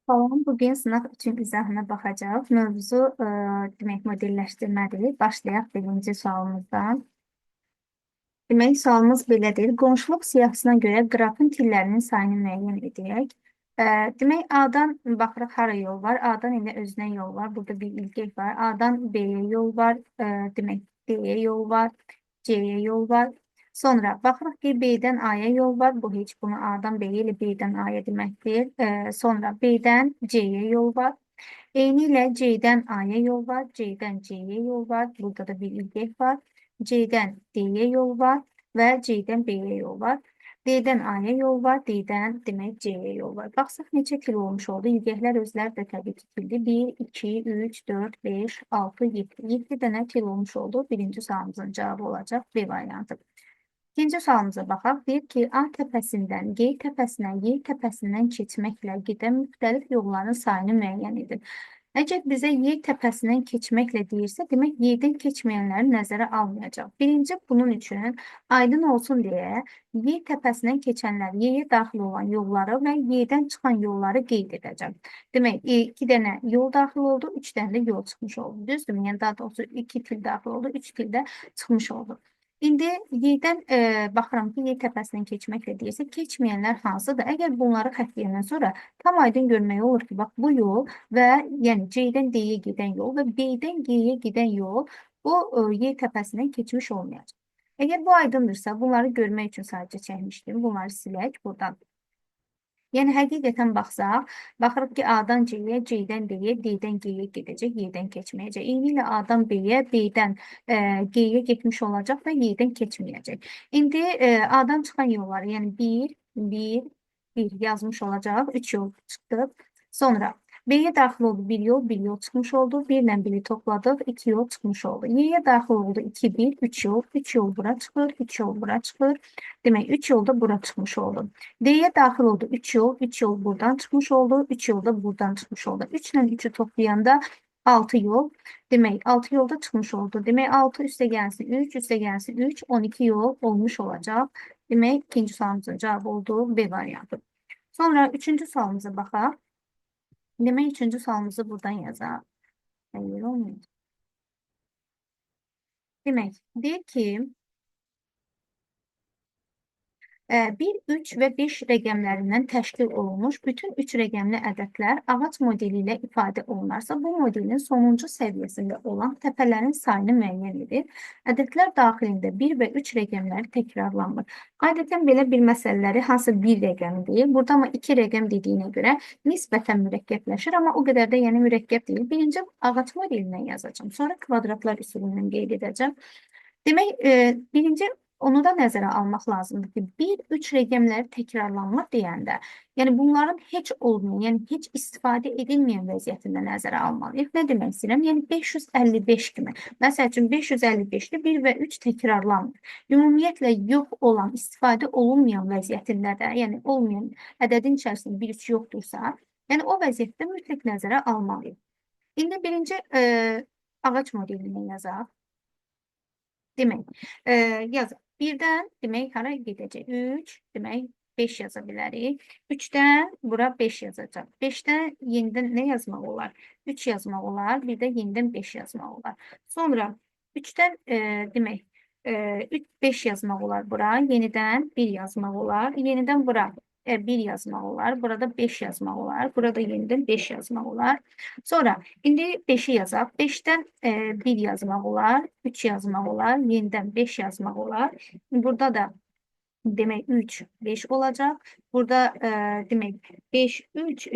Salam, bugün sınaq üçün izahına baxacağıq. Mövzu demək modelləşdirmədir. Başlayaq birinci sualımızdan. Demək, sualımız belədir. Qonşuluq siyahısına görə qrafın tillərinin sayını müəyyən edək. Demək, A-dan baxırıq hara yol var. A-dan elə özünə yol var. Burada bir ilgək var. A-dan B-yə yol var. Demək, D-yə yol var. C-yə yol var. Sonra baxırıq ki, B-dən A-ya yol var. Bu heç bunu A-dan B-yə ilə B-dən A-ya deməkdir. Sonra B-dən C-yə yol var. Eyni ilə C-dən A-ya yol var. C-dən C-yə yol var. Burada da bir ilgək var. C-dən D-yə yol var və C-dən B-yə yol var. D-dən A-ya yol var, D-dən demək C-yə yol var. Baxsaq neçə til olmuş oldu? İlgəklər özləri də təbii ki tildir. 1, 2, 3, 4, 5, 6, 7. 7 dənə til olmuş oldu. Birinci sualımızın cavabı olacaq B variantı. İkinci sualımıza baxaq. Deyir ki, A təpəsindən G təpəsinə, Y təpəsindən keçməklə gedən müxtəlif yolların sayını müəyyən edin. Əgər bizə Y təpəsindən keçməklə deyirsə, demək Y-dən keçməyənləri nəzərə almayacaq. Birinci, bunun üçün aydın olsun deyə Y təpəsindən keçənlər, Y-yə daxil olan yolları və Y-dən çıxan yolları qeyd edəcəm. Demək, 2 dənə yol daxil oldu, 3 dənə də yol çıxmış oldu. Düzdürmü? Yəni, daha doğrusu 2 til daxil oldu, 3 til də çıxmış oldu. İndi Y-dən baxıram ki, Y təpəsindən keçməklə deyirsə, keçməyənlər hansıdır? Əgər bunları xətt sonra tam aydın görmək olur ki, bax bu yol və yəni C-dən D-yə gedən yol və B-dən G-yə gedən yol bu Y təpəsindən keçmiş olmayacaq. Əgər bu aydındırsa, bunları görmək üçün sadəcə çəkmişdim. Bunları silək buradan. Yəni, həqiqətən baxsaq, baxırıq ki, A-dan C-yə, C-dən D-yə, D-dən G-yə gedəcək, Y-dən keçməyəcək. Eyni ilə A-dan B-yə, B-dən G-yə getmiş olacaq və Y-dən keçməyəcək. İndi A-dan çıxan yolları, yəni 1, 1, 1 yazmış olacaq. 3 yol çıxdı. Sonra B-yə daxil oldu 1 yol, 1 yol çıxmış oldu. 1 ilə 1-i topladıq, 2 yol çıxmış oldu. Y-yə daxil oldu 2, 1, 3 yol, 3 yol bura çıxır, 3 yol bura çıxır. Demək, 3 yol da bura çıxmış oldu. D-yə daxil oldu 3 yol, 3 yol buradan çıxmış oldu, 3 yol da buradan çıxmış oldu. 3 ilə 3-ü toplayanda 6 yol. Demək, 6 yolda çıxmış oldu. Demək, 6 üstə gəlsin 3, üstə gəlsin 3, 12 yol olmuş olacaq. Demək, ikinci sualımızın cavabı oldu B variantı. Sonra üçüncü sualımıza baxaq. Demək, üçüncü sualımızı buradan yazaq. Hayır, olmuyor. Demək, deyir ki, 1, 3 və 5 rəqəmlərindən təşkil olunmuş bütün 3 rəqəmli ədədlər ağac modeli ilə ifadə olunarsa, bu modelin sonuncu səviyyəsində olan təpələrin sayını müəyyən edir. Ədədlər daxilində 1 və 3 rəqəmləri təkrarlanmır. Adətən belə bir məsələləri hansı bir rəqəm deyil. Burada amma 2 rəqəm dediyinə görə nisbətən mürəkkəbləşir, amma o qədər də yəni mürəkkəb deyil. Birinci ağac modelindən yazacağım. Sonra kvadratlar üsulundan qeyd edəcəm. Demək, birinci onu da nəzərə almaq lazımdır ki, 1, 3 rəqəmləri təkrarlanmır deyəndə, yəni bunların heç olmayan, yəni heç istifadə edilməyən vəziyyətində nəzərə almalıyıq. Nə demək istəyirəm? Yəni 555 kimi. Məsəl üçün 555-də 1 və 3 təkrarlanmır. Ümumiyyətlə yox olan, istifadə olunmayan vəziyyətində də, yəni olmayan ədədin içərisində 1, 3 yoxdursa, yəni o vəziyyətdə mütləq nəzərə almalıyıq. İndi birinci ağac modelini yazaq. Demək, yazaq. 1-dən demək hara gedəcək? 3, demək 5 yaza bilərik. 3-dən bura 5 yazacaq. 5-dən yenidən nə yazmaq olar? 3 yazmaq olar. Bir də yenidən 5 yazmaq olar. Sonra 3-dən demək 3, 5 yazmaq olar bura. Yenidən 1 yazmaq olar. Yenidən bura 1 yazmaq olar. Burada 5 yazmaq olar. Burada yenidən 5 yazmaq olar. Sonra indi 5-i yazaq. 5-dən 1 yazmaq olar. 3 yazmaq olar. Yenidən 5 yazmaq olar. Burada da demək 3, 5 olacaq. Burada demək 5, 3,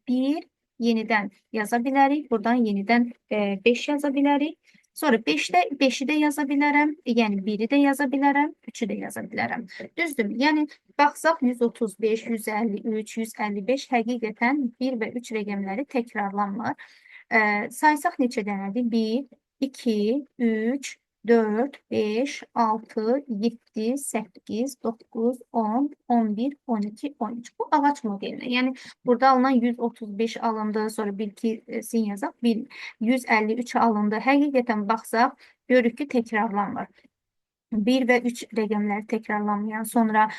1 yenidən yaza bilərik. Buradan yenidən 5 yaza bilərik. Sonra 5-də 5-i də yaza bilərəm. Yəni 1-i də yaza bilərəm, 3-ü də yaza bilərəm. Düzdürmü? Yəni baxsaq 135, 153, 155 həqiqətən 1 və 3 rəqəmləri təkrarlanmır. Saysaq neçə dənədir? 1, 2, 3, 4, 5, 6, 7, 8, 9, 10, 11, 12, 13. Bu ağac modelinə. Yəni burada alınan 135 alındı, sonra 1, 2 sin yazaq, 1, 153 alındı. Həqiqətən baxsaq, görürük ki, təkrarlanmır. 1 və 3 rəqəmləri təkrarlanmayan, sonra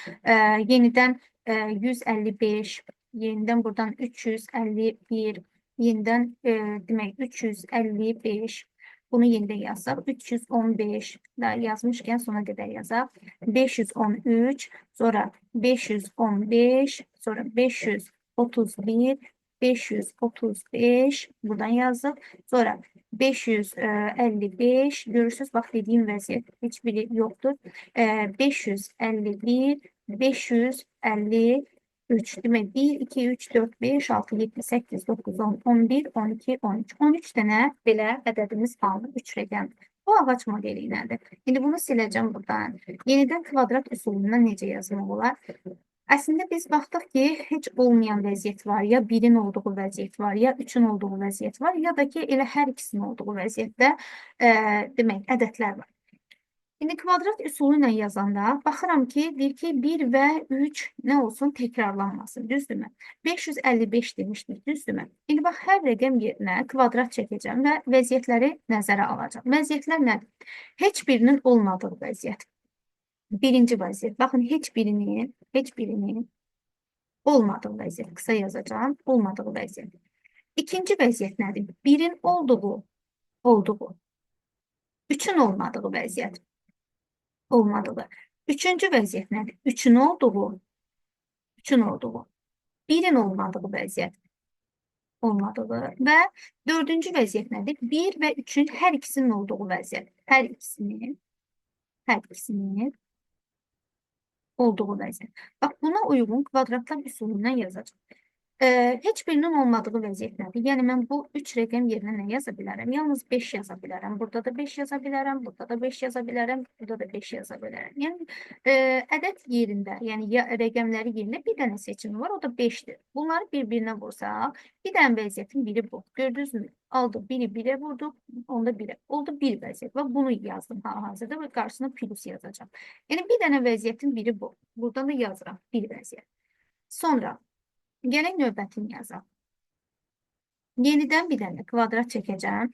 yenidən 155, Yenidən buradan 351, yenidən demək 355. Bunu yenidən yazsaq 315 da yazmışkən sona qədər yazaq. 513, sonra 515, sonra 531, 535 buradan yazdıq. Sonra 555 görürsünüz. Bax dediyim vəziyyət heç biri yoxdur. 551, 553. Demək 1, 2, 3, 4, 5, 6, 7, 8, 9, 10, 11, 12, 13. 13 dənə belə ədədimiz alınır. 3 rəqəm. Bu ağac modeli ilədir. İndi bunu siləcəm buradan. Yenidən kvadrat üsulundan necə yazmaq olar? Əslində biz baxdıq ki, heç olmayan vəziyyət var, ya 1-in olduğu vəziyyət var, ya 3-ün olduğu vəziyyət var, ya da ki, elə hər ikisinin olduğu vəziyyətdə demək, ədədlər var. İndi kvadrat üsulu ilə yazanda baxıram ki, deyir ki, 1 və 3 nə olsun, təkrarlanmasın, düzdürmü? 555 demişdik, düzdürmü? İndi bax, hər rəqəm yerinə kvadrat çəkəcəm və vəziyyətləri nəzərə alacağam. Vəziyyətlər nədir? Heç birinin olmadığı vəziyyət. Birinci vəziyyət. Baxın, heç birinin olmadığı vəziyyət. Qısa yazacağım. Olmadığı vəziyyət. İkinci vəziyyət nədir? 1-in olduğu, 3-ün olmadığı vəziyyət. Olmadığı. Üçüncü vəziyyət nədir? 3-ün olduğu, 3-ün olduğu, 1-in olmadığı vəziyyət. Olmadığı və dördüncü vəziyyət nədir? 1 və 3-ün hər ikisinin olduğu vəziyyət. Hər ikisinin olduğu vəziyyət. Bax, buna uyğun kvadratlar üsulundan yazacağım. Heç birinin olmadığı vəziyyət nədir? Yəni, mən bu 3 rəqəm yerinə nə yaza bilərəm? Yalnız 5 yaza bilərəm. Burada da 5 yaza bilərəm, burada da 5 yaza bilərəm, burada da 5 yaza bilərəm. Yəni, ədəd yerində, yəni rəqəmləri yerində bir dənə seçimi var, o da 5-dir. Bunları bir-birinə vursaq, bir dənə vəziyyətin biri bu. Gördünüzmü? Aldıq, biri 1-ə vurduq, onda 1-ə. Oldu bir vəziyyət. Bax, bunu yazdım hal-hazırda və qarşısına plus yazacağam. Yəni, bir dənə vəziyyətin biri bu. Buradan da yazıram bir vəziyyət. Sonra, gələk növbətini yazaq. Yenidən bir dənə kvadrat çəkəcəm.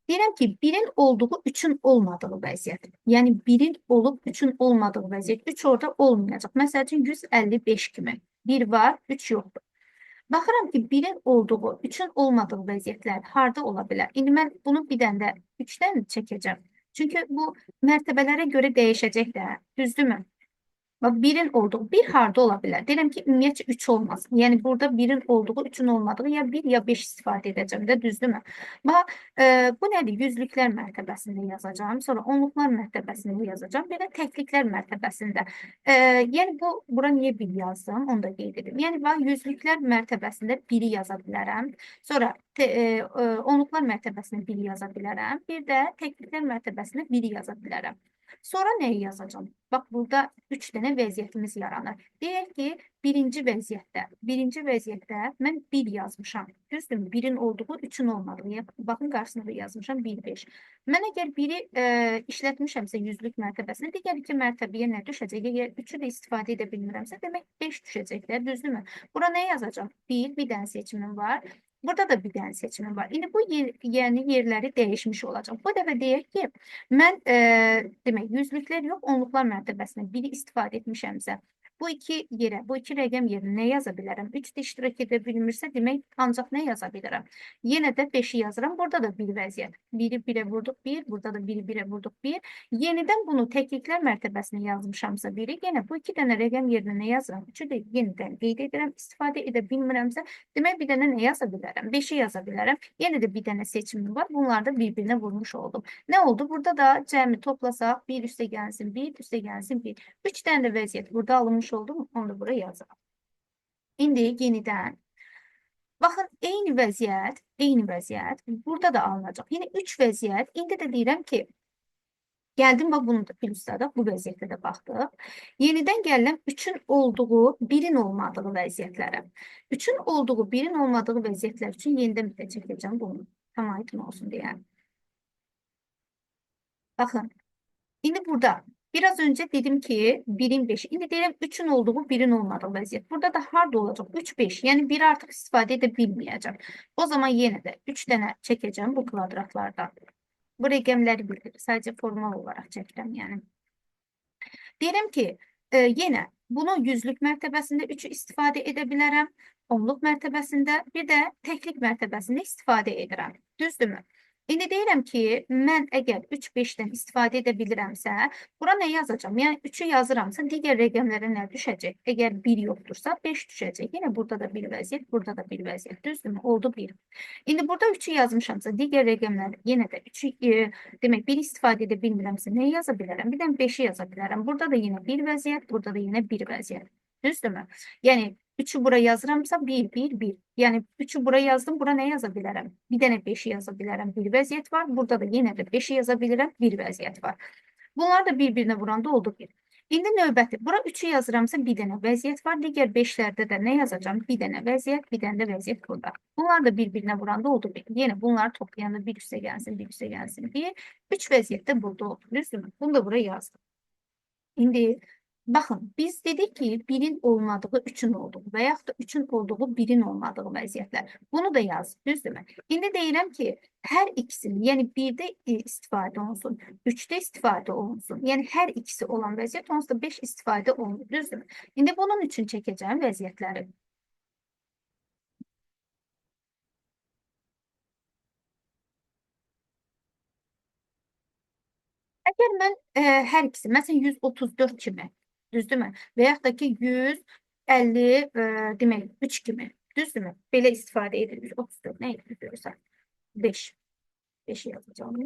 Deyirəm ki, 1-in olduğu 3-ün olmadığı vəziyyət. Yəni, 1-in olub 3-ün olmadığı vəziyyət. 3 orada olmayacaq. Məsəl üçün, 155 kimi. 1 var, 3 yoxdur. Baxıram ki, 1-in olduğu, 3-ün olmadığı vəziyyətlər harda ola bilər? İndi mən bunu bir dənə də 3-dən çəkəcəm. Çünki bu mərtəbələrə görə dəyişəcək də. Düzdürmü? Bax, 1-in olduğu, 1 harda ola bilər? Deyirəm ki, ümumiyyətcə 3 olmasın. Yəni, burada 1-in olduğu, 3-ün olmadığı ya 1 ya 5 istifadə edəcəm də, düzdürmü? Bax, bu nədir? Yüzlüklər mərtəbəsində yazacağım. Sonra onluqlar mərtəbəsində yazacağım. Bir də təkliklər mərtəbəsində. Yəni, bura niyə 1 yazdım? Onu da qeyd edim. Yəni, bax, yüzlüklər mərtəbəsində 1-i yaza bilərəm. Sonra onluqlar mərtəbəsində 1-i yaza bilərəm. Bir də təkliklər mərtəbəsində 1-i yaza bilərəm. Sonra nəyi yazacağım? Bax, burada 3 dənə vəziyyətimiz yaranır. Deyək ki, birinci vəziyyətdə mən 1 yazmışam. Düzdürmü? 1-in olduğu, 3-ün olmadığı. Yəni, baxın, qarşısında da yazmışam 1, 5. Mən əgər 1-i işlətmişəmsə yüzlük mərtəbəsində, digər 2 mərtəbəyə nə düşəcək? Əgər 3-ü də istifadə edə bilmirəmsə, demək 5 düşəcəklər, düzdürmü? Bura nə yazacağam? 1, bir dənə seçimim var. Burada da bir dənə seçimim var. İndi bu yer, yəni yerləri dəyişmiş olacaq. Bu dəfə deyək ki, mən demək, yüzlüklər yox, onluqlar mərtəbəsinə 1-i istifadə etmişəmsə, bu iki yerə, bu iki rəqəm yerinə nə yaza bilərəm? 3 də iştirak edə bilmirsə, demək, ancaq nə yaza bilərəm? Yenə də 5-i yazıram. Burada da bir vəziyyət. 1-i 1-ə vurduq 1, burada da 1-i 1-ə vurduq 1. Yenidən bunu təkliklər mərtəbəsinə yazmışamsa 1-i, yenə bu iki dənə rəqəm yerinə nə yazıram? 3-ü də yenidən qeyd edirəm. İstifadə edə bilmirəmsə, demək, bir dənə nə yaza bilərəm? 5-i yaza bilərəm. Yenə də bir dənə seçimim var. Bunları da bir-birinə vurmuş oldum. Nə oldu? Burada da cəmi toplasaq, 1 üstə gəlsin 1, üstə gəlsin 1. 3 dənə də vəziyyət burada alınmış oldum, onu da buraya yazıram. İndi yenidən baxın, eyni vəziyyət burada da alınacaq. Yəni 3 vəziyyət. İndi də deyirəm ki, gəldim bax bunu da plusladıq, bu vəziyyətə də baxdıq. Yenidən gəlirəm 3-ün olduğu, 1-in olmadığı vəziyyətlərə. 3-ün olduğu, 1-in olmadığı vəziyyətlər üçün yenidən bir də çəkəcəm bunu. Tam aydın olsun deyə. Baxın, indi burada biraz öncə dedim ki, 1-in 5-i. İndi deyirəm 3-ün olduğu, 1-in olmadığı vəziyyət. Burada da harda olacaq? 3, 5. Yəni 1 artıq istifadə edə bilməyəcəm. O zaman yenə də 3 dənə çəkəcəm bu kvadratlardan. Bu rəqəmləri bildirir. Sadəcə formal olaraq çəkirəm yəni. Deyirəm ki, Yenə bunu yüzlük mərtəbəsində 3-ü istifadə edə bilərəm. Onluq mərtəbəsində, bir də təklik mərtəbəsində istifadə edirəm. Düzdürmü? İndi deyirəm ki, mən əgər 3, 5-dən istifadə edə bilirəmsə, bura nə yazacağam? Yəni 3-ü yazıramsa, digər rəqəmlərə nə düşəcək? Əgər 1 yoxdursa, 5 düşəcək. Yenə burada da bir vəziyyət, burada da bir vəziyyət. Düzdürmü? Oldu 1. İndi burada 3-ü yazmışamsa, digər rəqəmlər yenə də 3-ü, demək 1 istifadə edə bilmirəmsə, nəyi yaza bilərəm? Bir də 5-i yaza bilərəm. Burada da yenə bir vəziyyət, burada da yenə bir vəziyyət. Düzdürmü? Yəni 3-ü bura yazıramsa 1, 1, 1. Yəni 3-ü bura yazdım, bura nə yaza bilərəm? Bir dənə 5-i yaza bilərəm, bir vəziyyət var. Burada da yenə də 5-i yaza bilirəm, bir vəziyyət var. Bunlar da bir-birinə vuranda oldu 1. İndi növbəti, bura 3-ü yazıramsa bir dənə vəziyyət var. Digər 5-lərdə də nə yazacağam? Bir dənə vəziyyət, bir dənə də vəziyyət burada. Bunlar da bir-birinə vuranda oldu 1. Yenə bunları toplayanda 1 üstə gəlsin, 1 üstə gəlsin 1. 3 vəziyyət də burada oldu. Düzdürmü? Bunu da buraya yazdım. İndi baxın, biz dedik ki, 1-in olmadığı 3-ün olduğu və yaxud da 3-ün olduğu 1-in olmadığı vəziyyətlər. Bunu da yaz, düzdürmü? İndi deyirəm ki, hər ikisini, yəni 1-də istifadə olunsun, 3-də istifadə olunsun. Yəni hər ikisi olan vəziyyət, onsuz da 5 istifadə olunur, düzdürmü? İndi bunun üçün çəkəcəyim vəziyyətləri. Əgər mən hər ikisi, məsələn 134 kimi, düzdürmü? Və yaxud da ki 150, demək 3 kimi, düzdürmü? Belə istifadə edilir. 134 nə idi? 5. 5 yazacağım.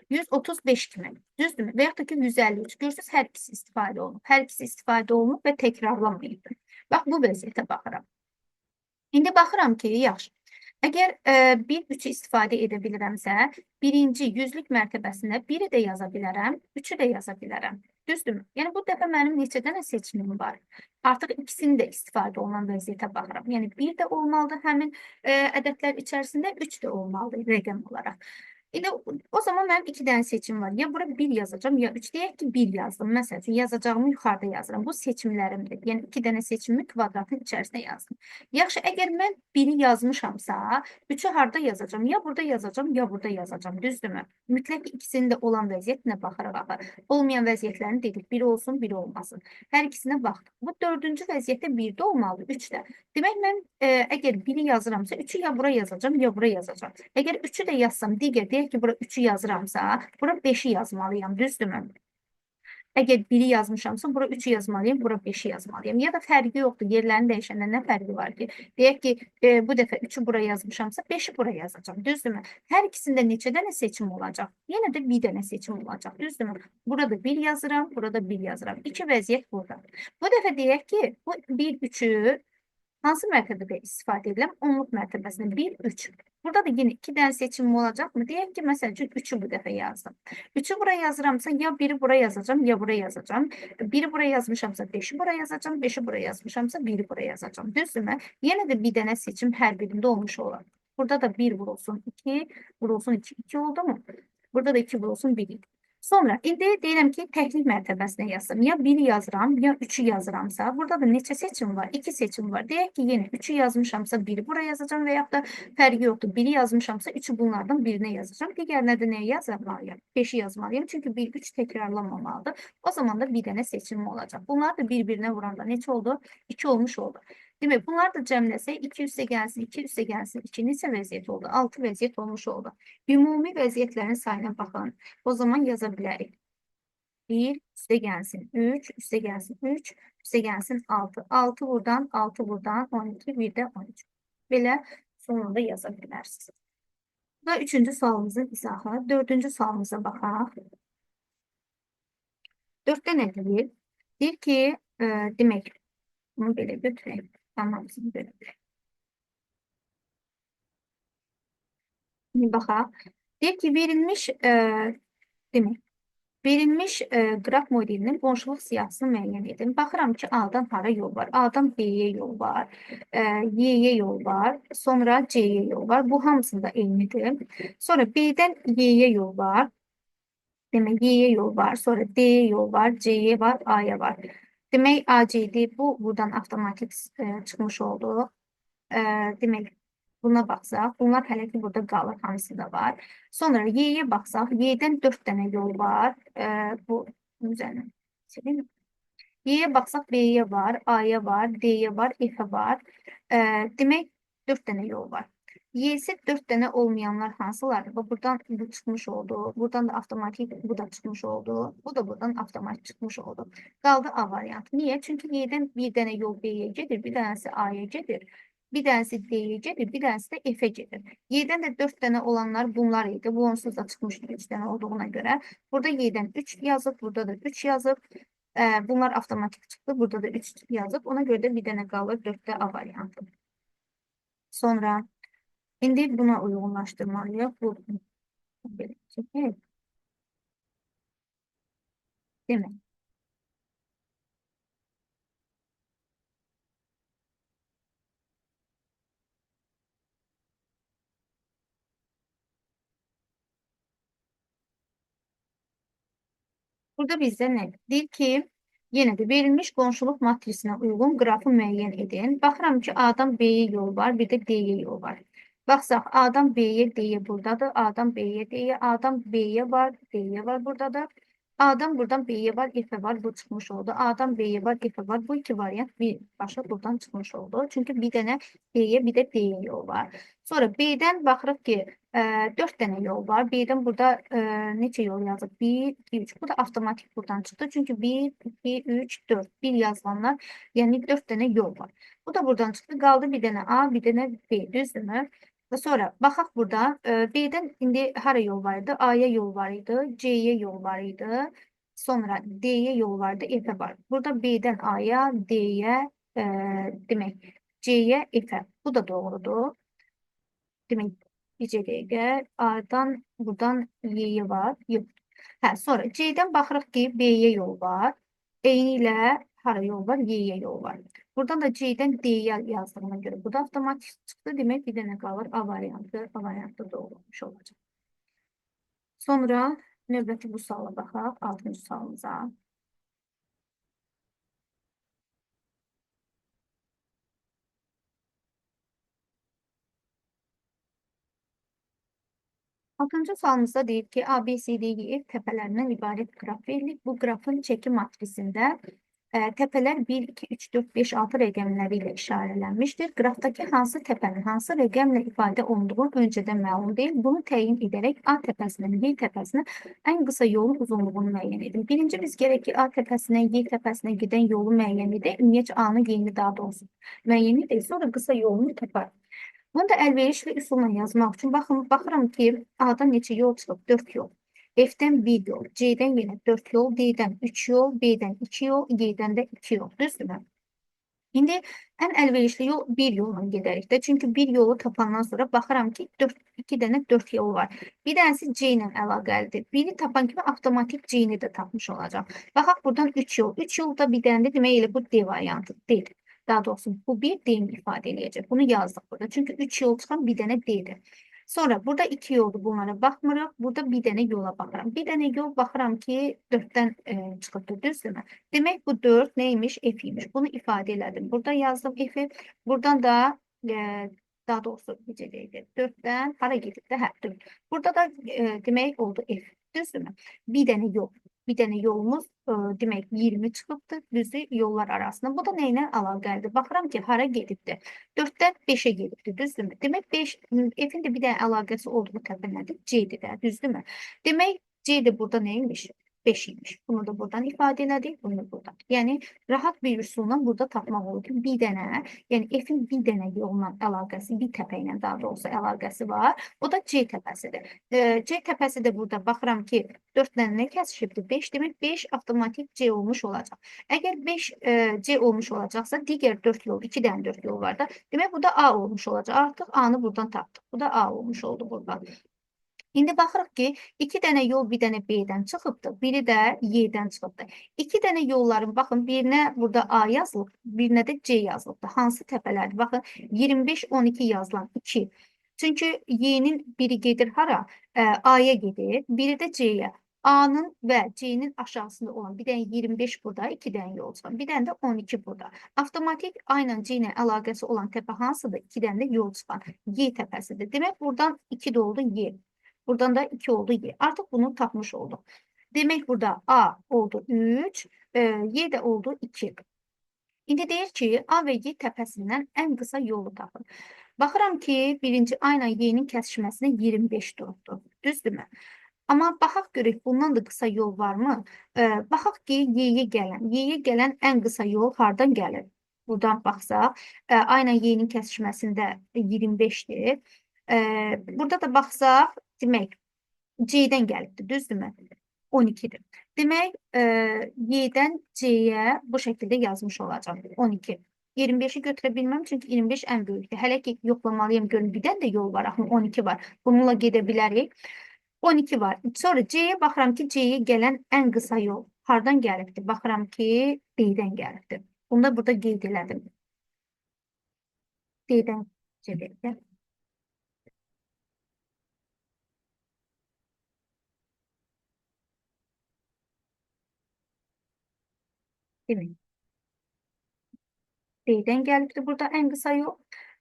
135 kimi, düzdürmü? Və yaxud da ki 153. Görürsünüz, hər ikisi istifadə olunub. Hər ikisi istifadə olunub və təkrarlanmayıb. Bax, bu vəziyyətə baxıram. İndi baxıram ki, yaxşı. Əgər 1, 3-ü istifadə edə bilirəmsə, birinci yüzlük mərtəbəsində 1-i də yaza bilərəm, 3-ü də yaza bilərəm. Düzdürmü? Yəni, bu dəfə mənim neçə dənə seçimim var? Artıq ikisini də istifadə olunan vəziyyətə baxıram. Yəni, 1 də olmalıdır həmin ədədlər içərisində, 3 də olmalıdır rəqəm olaraq. İndi o zaman mənim 2 dənə seçim var. Ya bura 1 yazacağam, ya 3. Deyək ki, 1 yazdım. Məsəl üçün, yazacağımı yuxarıda yazıram. Bu seçimlərimdir. Yəni, 2 dənə seçimimi kvadratın içərisində yazdım. Yaxşı, əgər mən 1-i yazmışamsa, 3-ü harda yazacağam? Ya burada yazacağam, ya burada yazacağam. Düzdürmü? Mütləq ikisinin də olan vəziyyətinə baxaraq axı. Olmayan vəziyyətlərini dedik. Biri olsun, biri olmasın. Hər ikisinə baxdıq. Bu dördüncü vəziyyətdə 1 də olmalıdır, 3 də. Demək, mən əgər 1-i yazıramsa, 3-ü ya bura yazacağam, ya bura yazacağam. Əgər 3-ü də yazsam, digər deyək ki, bura 3-ü yazıramsa, bura 5-i yazmalıyam, düzdürmü? Əgər 1-i yazmışamsa, bura 3-ü yazmalıyam, bura 5-i yazmalıyam. Ya da fərqi yoxdur, yerlərini dəyişəndə nə fərqi var ki? Deyək ki, bu dəfə 3-ü bura yazmışamsa, 5-i bura yazacağam, düzdürmü? Hər ikisində neçə dənə seçim olacaq? Yenə də bir dənə seçim olacaq, düzdürmü? Burada 1 yazıram, burada 1 yazıram. İki vəziyyət burada. Bu dəfə deyək ki, bu 1, 3-ü hansı mərtəbədə istifadə edirəm? Onluq mərtəbəsində 1, 3. Burada da yenə 2 dənə seçimim olacaqmı? Deyək ki, məsəl üçün 3-ü bu dəfə yazdım. 3-ü bura yazıramsa, ya 1-i bura yazacağam, ya bura yazacağam. 1-i bura yazmışamsa, 5-i bura yazacağam. 5-i bura yazmışamsa, 1-i bura yazacağam. Düzdürmü? Yenə də bir dənə seçim hər birində olmuş olar. Burada da 1 vurulsun 2, vurulsun 2. 2 oldu mu? Burada da 2 vurulsun 1 idi. Sonra indi deyirəm ki, təklik mərtəbəsinə yazsam. Ya 1-i yazıram, ya 3-ü yazıramsa, burada da neçə seçim var? 2 seçim var. Deyək ki, yenə 3-ü yazmışamsa 1-i bura yazacağam və yaxud da fərqi yoxdur. 1-i yazmışamsa 3-ü bunlardan birinə yazacağam. Digərinə də nəyi yazmalıyam? 5-i yazmalıyam. Çünki 1, 3 təkrarlanmamalıdır. O zaman da bir dənə seçim olacaq. Bunlar da bir-birinə vuranda neçə oldu? 2 olmuş oldu. Demək, bunlar da cəmləsək 2 üstə gəlsin, 2 üstə gəlsin, 2 neçə vəziyyət oldu? 6 vəziyyət olmuş oldu. Ümumi vəziyyətlərin sayına baxın. O zaman yaza bilərik. 1 üstə gəlsin, 3 üstə gəlsin, 3 üstə gəlsin, 6. 6 buradan, 6 buradan, 12, 1 də 13. Belə sonunda yaza bilərsiniz. Bu da üçüncü sualımızın izahı. Dördüncü sualımıza baxaq. 4-də nə deyir? Deyir ki, demək, bunu belə götürək. Tamamsını belə bilək. Şimdi baxaq. Deyir ki, verilmiş, demək, verilmiş qraf modelinin qonşuluq siyahısını müəyyən edin. Baxıram ki, A-dan hara yol var? A-dan B-yə yol var, Y-yə yol var, sonra C-yə yol var. Bu hamısında eynidir. Sonra B-dən Y-yə yol var. Demək, Y-yə yol var, sonra D-yə yol var, C-yə var, A-ya var. Demək, A, C, D bu buradan avtomatik çıxmış oldu. Demək, buna baxsaq, bunlar hələ ki burada qalır, hamısı da var. Sonra Y-yə baxsaq, Y-dən 4 dənə yol var. Bu üzərinə silim. Y-yə baxsaq B-yə var, A-ya var, D-yə var, F-ə var. Demək 4 dənə yol var. Y-si 4 dənə olmayanlar hansılardır? Bax, buradan bu çıxmış oldu. Buradan da avtomatik bu da çıxmış oldu. Bu da buradan avtomatik çıxmış oldu. Qaldı A variantı. Niyə? Çünki Y-dən bir dənə yol B-yə gedir, bir dənəsi A-ya gedir, bir dənəsi D-yə gedir, bir dənəsi də F-ə gedir. Y-dən də 4 dənə olanlar bunlar idi. Bu onsuz da çıxmışdı 3 dənə olduğuna görə. Burada Y-dən 3 yazıb, burada da 3 yazıb. Bunlar avtomatik çıxdı. Burada da 3 yazıb. Ona görə də bir dənə qalır 4-də A variantı. Sonra indi buna uyğunlaşdırmalıyıq. Bu belə çəkək. Demək. Burada bizdə nə? Deyir ki, yenə də verilmiş qonşuluq matrisinə uyğun qrafı müəyyən edin. Baxıram ki, A-dan B-yə yol var, bir də D-yə yol var. Baxsaq, A-dan B-yə, D-yə buradadır. A-dan B-yə, D-yə, A-dan B-yə var, D-yə var buradadır. A-dan buradan B-yə var, F-ə var, bu çıxmış oldu. A-dan B-yə var, F-ə var. Bu iki variant birbaşa buradan çıxmış oldu. Çünki bir dənə B-yə, bir də D-yə yol var. Sonra B-dən baxırıq ki, 4 dənə yol var. B-dən burada neçə yol yazıb? 1, 2, 3. Bu da avtomatik buradan çıxdı. Çünki 1, 2, 3, 4. 1 yazılanlar, yəni 4 dənə yol var. Bu da buradan çıxdı. Qaldı bir dənə A, bir dənə B. Düzdürmü? Və sonra baxaq burada B-dən indi hara yol var idi? A-ya yol var idi, C-yə yol var idi. Sonra D-yə yol var idi, F-ə var. Burada B-dən A-ya, D-yə, demək C-yə, F-ə. Bu da doğrudur. Demək, bircə dəqiqə. A-dan buradan Y-yə var. Yox. Hə, sonra C-dən baxırıq ki, B-yə yol var. Eyni ilə hara yol var? Y-yə yol var. Buradan da C-dən D-yə yazdığına görə bu da avtomatik çıxdı. Demək, bir dənə qalır A variantı. A variantı doğru olmuş olacaq. Sonra növbəti bu suala baxaq. 6-cı sualımıza. Altıncı sualımızda deyir ki, A, B, C, D, E, F təpələrindən ibarət qraf verilir. Bu qrafın çəki matrisində təpələr 1, 2, 3, 4, 5, 6 rəqəmləri ilə işarələnmişdir. Qrafdakı hansı təpənin hansı rəqəmlə ifadə olunduğu öncədən məlum deyil. Bunu təyin edərək A təpəsindən Y təpəsinə ən qısa yolun uzunluğunu müəyyən edin. Birinci biz gərək ki, A təpəsindən Y təpəsinə gedən yolu müəyyən edək. Ümumiyyətcə A-nı, Y-ni daha doğrusu müəyyən edək. Sonra qısa yolunu taparıq. Bunu da əlverişli üsulla yazmaq üçün baxın, baxıram ki, A-dan neçə yol çıxıb? 4 yol. F-dən 1 yol, C-dən yenə 4 yol, D-dən 3 yol, B-dən 2 yol, Y-dən də 2 yol. Düzdürmü? İndi ən əlverişli yol bir yolla gedərik də. Çünki bir yolu tapandan sonra baxıram ki, 4, 2 dənə 4 yol var. Bir dənəsi C ilə əlaqəlidir. Biri tapan kimi avtomatik C-ni də tapmış olacaq. Baxaq buradan 3 yol. 3 yol da bir dənədir. Demək elə bu D variantı D-dir. Daha doğrusu bu bir D-ni ifadə eləyəcək. Bunu yazdıq burada. Çünki 3 yol çıxan bir dənə D-dir. Sonra burada 2 yoldur, bunlara baxmırıq. Burada bir dənə yola baxıram. Bir dənə yol baxıram ki, 4-dən çıxıbdır, düzdürmü? Demək bu 4 neymiş? F imiş. Bunu ifadə elədim. Burada yazdım F-i. Buradan da daha doğrusu necə deyək? 4-dən hara gedib də? Hə, 4. Burada da demək oldu F. Düzdürmü? Bir dənə yol. Bir dənə yolumuz demək 20 çıxıbdır, düzdür, yollar arasında. Bu da nə ilə əlaqəlidir? Baxıram ki, hara gedibdir? 4-dən 5-ə gedibdir, düzdürmü? Demək 5, F-in də bir dənə əlaqəsi olduğu təpə nədir? C-dir də, düzdürmü? Demək C də burada neymiş? 5 imiş. Bunu da buradan ifadə elədik, bunu da buradan. Yəni, rahat bir üsulla burada tapmaq olur ki, bir dənə, yəni F-in bir dənə yolla əlaqəsi, bir təpə ilə daha doğrusu əlaqəsi var. O da C təpəsidir. C təpəsi də burada baxıram ki, 4 ilə nə kəsişibdir? 5, demək 5 avtomatik C olmuş olacaq. Əgər 5 C olmuş olacaqsa, digər 4 yol, 2 dənə 4 yol var da. Demək bu da A olmuş olacaq. Artıq A-nı buradan tapdıq. Bu da A olmuş oldu buradan. İndi baxırıq ki, 2 dənə yol bir dənə B-dən çıxıbdır, biri də Y-dən çıxıbdır. 2 dənə yolların, baxın, birinə burada A yazılıb, birinə də C yazılıbdır. Hansı təpələrdir? Baxın, 25, 12 yazılan 2. Çünki Y-nin biri gedir hara? A-ya gedir, biri də C-yə. A-nın və C-nin aşağısında olan bir dənə 25 burada, 2 dənə yol çıxan, bir dənə də 12 burada. Avtomatik A ilə C ilə əlaqəsi olan təpə hansıdır? 2 dənə də yol çıxan Y təpəsidir. Demək, buradan 2 də oldu Y. Buradan da 2 oldu Y. Artıq bunu tapmış olduq. Demək burada A oldu 3, Y də oldu 2. İndi deyir ki, A və Y təpəsindən ən qısa yolu tapın. Baxıram ki, birinci A ilə Y-nin kəsişməsinə 25 durubdur. Düzdürmü? Amma baxaq görək, bundan da qısa yol varmı? Baxaq ki, Y-yə gələn ən qısa yol hardan gəlir? Buradan baxsaq, A ilə Y-nin kəsişməsində 25-dir. Burada da baxsaq, demək, C-dən gəlibdir, düzdürmü? 12-dir. Demək, Y-dən C-yə bu şəkildə yazmış olacağam. 12. 25-i götürə bilməm, çünki 25 ən böyükdür. Hələ ki, yoxlamalıyam, görün, bir dənə də yol var, axı 12 var. Bununla gedə bilərik. 12 var. Sonra C-yə baxıram ki, C-yə gələn ən qısa yol hardan gəlibdir? Baxıram ki, D-dən gəlibdir. Bunu da burada qeyd elədim. D-dən C-yə. Demək, D-dən gəlibdir burada ən qısa yol.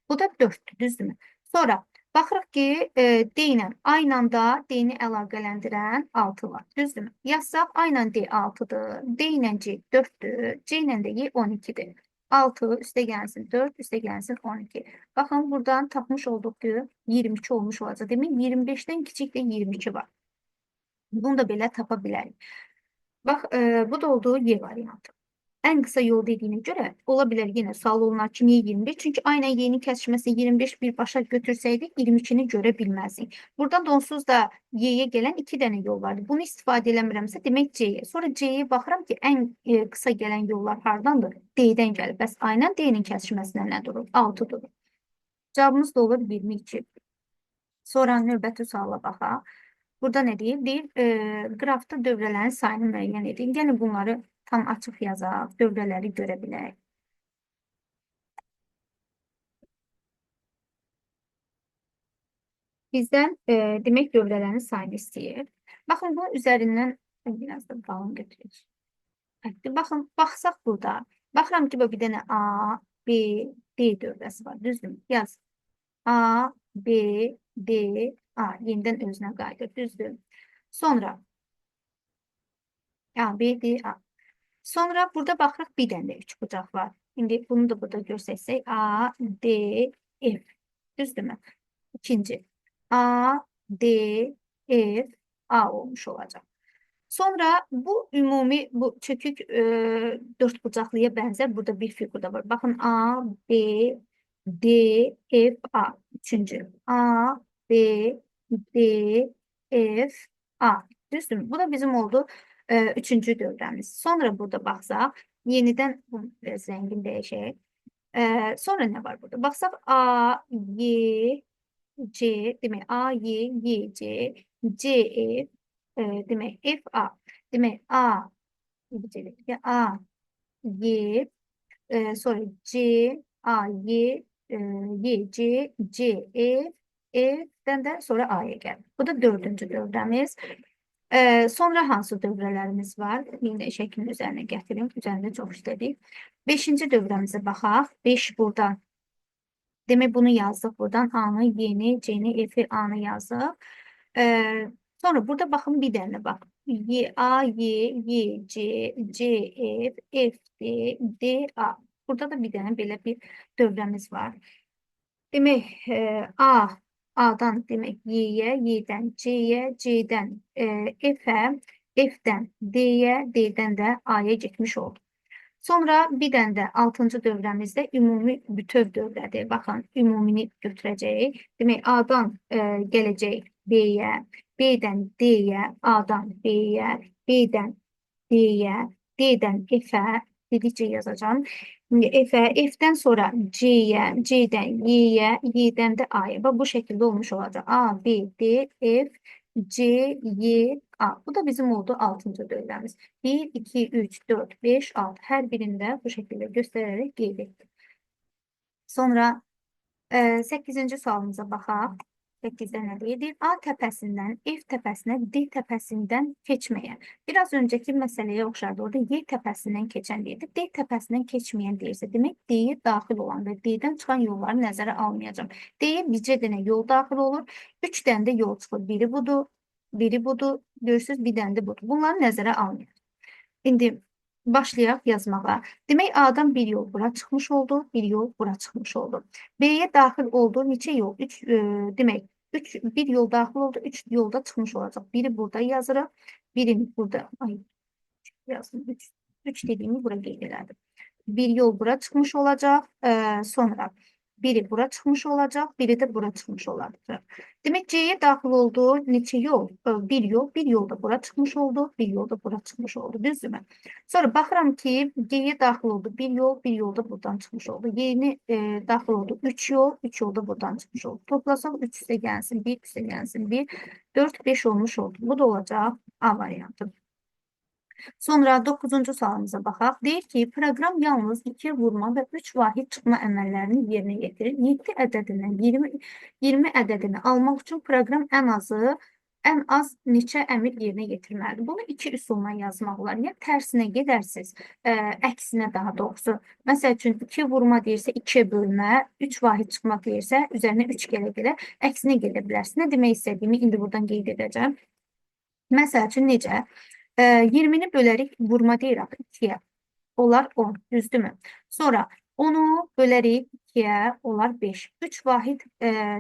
Bu da 4-dür, düzdürmü? Sonra baxırıq ki, D ilə A ilə da D-ni əlaqələndirən 6 var, düzdürmü? Yazsaq A ilə D 6-dır, D ilə C 4-dür, C ilə də Y 12-dir. 6 üstə gəlsin 4, üstə gəlsin 12. Baxın, buradan tapmış olduq ki, 22 olmuş olacaq. Demək, 25-dən kiçik də 22 var. Bunu da belə tapa bilərik. Bax, bu da oldu Y variantı. Ən qısa yol dediyinə görə ola bilər yenə sual olunar ki, niyə 25? Çünki A ilə Y-nin kəsişməsi 25 birbaşa götürsəydik 22-ni görə bilməzdik. Buradan da onsuz da Y-yə gələn 2 dənə yol vardı. Bunu istifadə eləmirəmsə, demək C-yə. Sonra C-yə baxıram ki, ən qısa gələn yollar hardandır? D-dən gəlir. Bəs A ilə D-nin kəsişməsindən nə durur? 6 durur. Cavabımız da olur 22. Sonra növbəti suala baxaq. Burada nə deyir? Deyir, qrafda dövrələrin sayını müəyyən edin. Yəni bunları tam açıq yazaq, dövrələri görə bilək. Bizdən demək dövrələrin sayını istəyir. Baxın, bunun üzərindən biraz da qalın götürək. Baxın, baxsaq burada. Baxıram ki, bir dənə A, B, D dövrəsi var. Düzdürmü? Yaz. A, B, D, A. Yenidən özünə qayıdır. Düzdür. Sonra A, B, D, A. Sonra burada baxırıq bir dənə də üçbucaq var. İndi bunu da burada göstərsək A, D, F. Düzdürmü? İkinci. A, D, F, A olmuş olacaq. Sonra bu ümumi, bu çökük dört bucaqlıya bənzər burada bir fiqur da var. Baxın A, B, D, F, A. Üçüncü. A, B, D, F, A. Düzdürmü? Bu da bizim oldu üçüncü dövrəmiz. Sonra burada baxsaq, yenidən biraz rəngini dəyişək. Sonra nə var burada? Baxsaq A, Y, C, demək A, Y, Y, C, C, F, demək F, A. Demək A, A, Y, sonra C, A, Y, Y, C, C, F, F'dən də sonra A-ya gəlir. Bu da dördüncü dövrəmiz. Sonra hansı dövrələrimiz var? Yenə şəklin üzərinə gətirim. Üzərində çox işlədik. Beşinci dövrəmizə baxaq. 5 buradan. Demək bunu yazdıq buradan. A-nı, Y-ni, C-ni, F-i, A-nı yazdıq. Sonra burada baxın bir dənə bax. Y, A, Y, Y, C, C, F, F, D, D, A. Burada da bir dənə belə bir dövrəmiz var. Demək, A, A-dan demək Y-yə, Y-dən C-yə, C-dən F-ə, F-dən D-yə, D-dən də A-ya getmiş oldu. Sonra bir dənə də 6-cı dövrəmizdə ümumi bütöv dövrədir. Baxın, ümumini götürəcəyik. Demək, A-dan gələcək B-yə, B-dən D-yə, A-dan B-yə, B-dən D-yə, D-dən F-ə, dedikcə yazacağım. F-ə, F-dən sonra C-yə, C-dən Y-yə, Y-dən də A-ya. Bax, bu şəkildə olmuş olacaq. A, B, D, F, C, Y, A. Bu da bizim oldu 6-cı dövrəmiz. 1, 2, 3, 4, 5, 6. Hər birində bu şəkildə göstərərək qeyd etdim. Sonra 8-ci sualımıza baxaq. 8-də nə deyir? A təpəsindən F təpəsinə D təpəsindən keçməyən. Biraz öncəki məsələyə oxşardı. Orada Y təpəsindən keçən deyirdi. D təpəsindən keçməyən deyirsə, demək D-yə daxil olan və D-dən çıxan yolları nəzərə almayacağam. D-yə bircə dənə yol daxil olur. 3 dənə də yol çıxır. Biri budur, Biri budur, görürsünüz, bir dənə də budur. Bunları nəzərə almayaq. İndi başlayaq yazmağa. Demək, A-dan bir yol bura çıxmış oldu, bir yol bura çıxmış oldu. B-yə daxil oldu neçə yol? 3, demək, 3, bir yol daxil oldu, 3 yolda çıxmış olacaq. Biri burada yazırıq, birini burada, ay, yazdım, 3 dediyimi bura qeyd elədim. Bir yol bura çıxmış olacaq, sonra biri bura çıxmış olacaq, biri də bura çıxmış olacaq. Demək, C-yə daxil oldu neçə yol? Bir yol, bir yol da bura çıxmış oldu, bir yol da bura çıxmış oldu, düzdürmü? Sonra baxıram ki, G-yə daxil oldu bir yol, bir yol da buradan çıxmış oldu. Yeni daxil oldu 3 yol, 3 yol da buradan çıxmış oldu. Toplasaq 3 üstə gəlsin, 1 üstə gəlsin, 1, 4, 5 olmuş oldu. Bu da olacaq A variantı. Sonra 9-cu sualımıza baxaq. Deyir ki, proqram yalnız 2 vurma və 3 vahid çıxma əməllərini yerinə yetirir. 7 ədədindən 20 ədədini almaq üçün proqram ən az neçə əmr yerinə yetirməlidir? Bunu iki üsulla yazmaq olar. Ya tərsinə gedərsiniz, əksinə daha doğrusu. Məsəl üçün, 2 vurma deyirsə 2-yə bölmə, 3 vahid çıxma deyirsə üzərinə 3 gələ-gələ əksinə gedə bilərsiniz. Nə demək istədiyimi indi buradan qeyd edəcəm. Məsəl üçün, necə? 20-ni bölərik, vurma deyir axı 2-yə. Olar 10, düzdürmü? Sonra 10-u bölərik 2-yə, olar 5. 3 vahid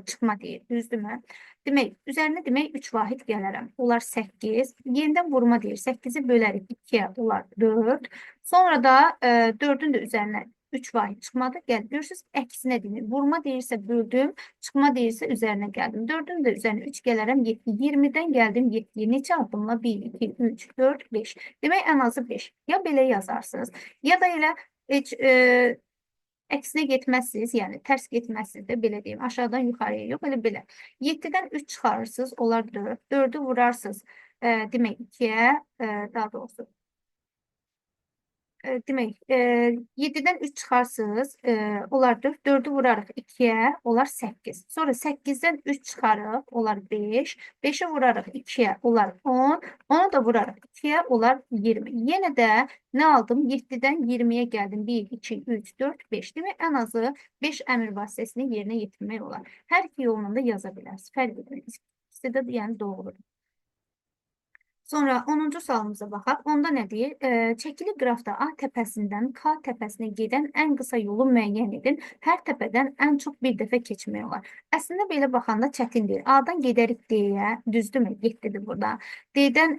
çıxma deyir, düzdürmü? Demək, üzərinə demək 3 vahid gələrəm. Olar 8. Yenidən vurma deyir. 8-i bölərik 2-yə, olar 4. Sonra da 4-ün də üzərinə 3 vahid çıxmadı. Gəl, görürsünüz, əksinə deyir. Vurma deyirsə böldüm, çıxma deyirsə üzərinə gəldim. 4-ün də üzərinə 3 gələrəm 7. 20-dən gəldim 7-yə. Neçə addımla? 1, 2, 3, 4, 5. Demək, ən azı 5. Ya belə yazarsınız, ya da elə heç əksinə getməzsiniz, yəni tərs getməzsiniz də, belə deyim. Aşağıdan yuxarıya yox, elə belə. 7-dən 3 çıxarırsınız, olar 4. 4-ü vurarsınız, demək 2-yə, daha doğrusu. Demək, 7-dən 3 çıxarsınız, olar 4, 4-ü vurarıq 2-yə, olar 8. Sonra 8-dən 3 çıxarıq, olar 5, 5-i vurarıq 2-yə, olar 10, 10-u da vurarıq 2-yə, olar 20. Yenə də nə aldım? 7-dən 20-yə gəldim. 1, 2, 3, 4, 5. Demək, ən azı 5 əmr vasitəsini yerinə yetirmək olar. Hər iki yolla da yaza bilərsiniz. Fərq etməz. İkisi də yəni doğrudur. Sonra 10-cu sualımıza baxaq. Onda nə deyir? Çəkili qrafda A təpəsindən K təpəsinə gedən ən qısa yolu müəyyən edin. Hər təpədən ən çox bir dəfə keçmək olar. Əslində belə baxanda çətin deyil. A-dan gedərik D-yə, düzdürmü? 7-dir burada. D-dən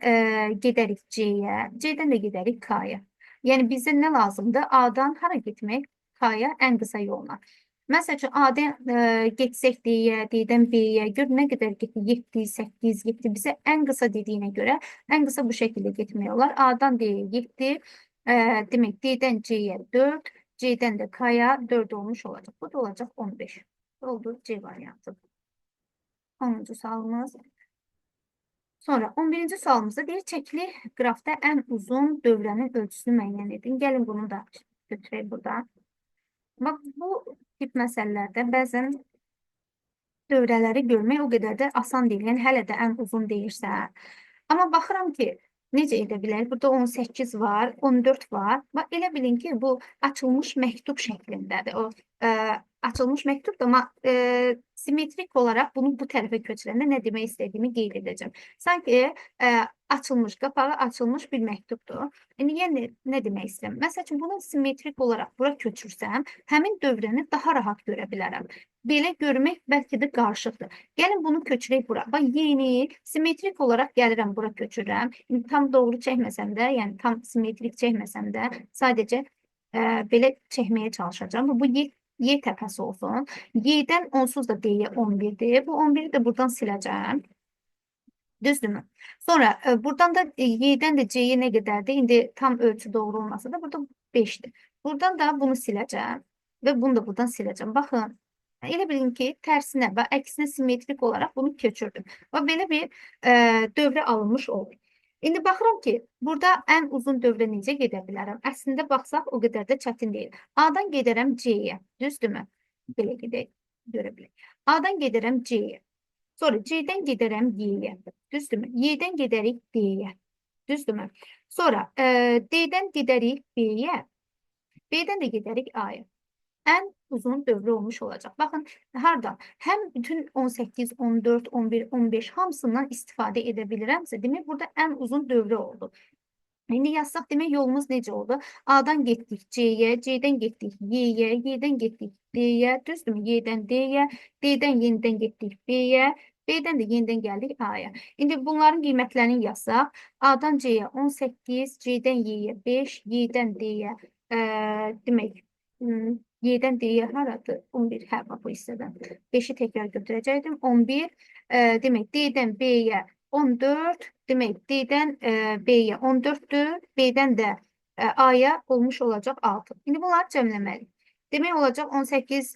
gedərik C-yə, C-dən də gedərik K-ya. Yəni bizə nə lazımdır? A-dan hara getmək? K-ya ən qısa yolla. Məsəl üçün, A-dan getsək D-yə, D-dən B-yə, gör nə qədər getdi? 7, 8, 7. Bizə ən qısa dediyinə görə ən qısa bu şəkildə getmək olar. A-dan D-yə 7, demək D-dən C-yə 4, C-dən də K-ya 4 olmuş olacaq. Bu da olacaq 15. Oldu C variantı. 10-cu sualımız. Sonra 11-ci sualımızda deyir, çəkili qrafda ən uzun dövrənin ölçüsünü müəyyən edin. Gəlin bunu da götürək burada. Bax, bu tip məsələlərdə bəzən dövrələri görmək o qədər də asan deyil. Yəni, hələ də ən uzun deyirsə. Amma baxıram ki, necə edə bilər? Burada 18 var, 14 var. Bax, elə bilin ki, bu açılmış məktub şəklindədir. O açılmış məktubdur, amma simmetrik olaraq bunu bu tərəfə köçürəndə nə demək istədiyimi qeyd edəcəm. Sanki açılmış, qapağı açılmış bir məktubdur. İndi yəni nə demək istəyirəm? Məsəl üçün, bunu simmetrik olaraq bura köçürsəm, həmin dövrəni daha rahat görə bilərəm. Belə görmək bəlkə də qarışıqdır. Gəlin bunu köçürək bura. Bax, yeni simmetrik olaraq gəlirəm bura köçürəm. İndi tam doğru çəkməsəm də, yəni tam simmetrik çəkməsəm də, sadəcə belə çəkməyə çalışacağam. Bu Y təpəsi olsun. Y-dən onsuz da D-yə 11-dir. Bu 11-i də buradan siləcəm. Düzdürmü? Sonra buradan da Y-dən də C-yə nə qədərdir? İndi tam ölçü doğru olmasa da burada 5-dir. Buradan da bunu siləcəm və bunu da buradan siləcəm. Baxın, elə bilin ki, tərsinə və əksinə simmetrik olaraq bunu köçürdüm. Və belə bir dövrə alınmış oldu. İndi baxıram ki, burada ən uzun dövrə necə gedə bilərəm? Əslində baxsaq o qədər də çətin deyil. A-dan gedərəm C-yə, düzdürmü? Belə gedək, görə bilək. A-dan gedərəm C-yə. Sonra C-dən gedərəm Y-yə, düzdürmü? Y-dən gedərik D-yə, düzdürmü? Sonra D-dən gedərik B-yə, B-dən də gedərik A-ya. Ən uzun dövrü olmuş olacaq. Baxın, hardan? Həm bütün 18, 14, 11, 15 hamısından istifadə edə bilirəmsə, demək burada ən uzun dövrü oldu. İndi yazsaq, demək yolumuz necə oldu? A-dan getdik C-yə, C-dən getdik Y-yə, Y-dən getdik D-yə, düzdürmü? Y-dən D-yə, D-dən yenidən getdik B-yə, B-dən də yenidən gəldik A-ya. İndi bunların qiymətlərini yazsaq, A-dan C-yə 18, C-dən Y-yə 5, Y-dən D-yə, demək, Y-dən D-yə haradır? 11, hə, bax bu hissədən. 5-i təkrar götürəcəkdim. 11, demək, D-dən B-yə 14, demək, D-dən B-yə 14-dür, B-dən də A-ya olmuş olacaq 6. İndi bunları cəmləməliyik. Demək olacaq 18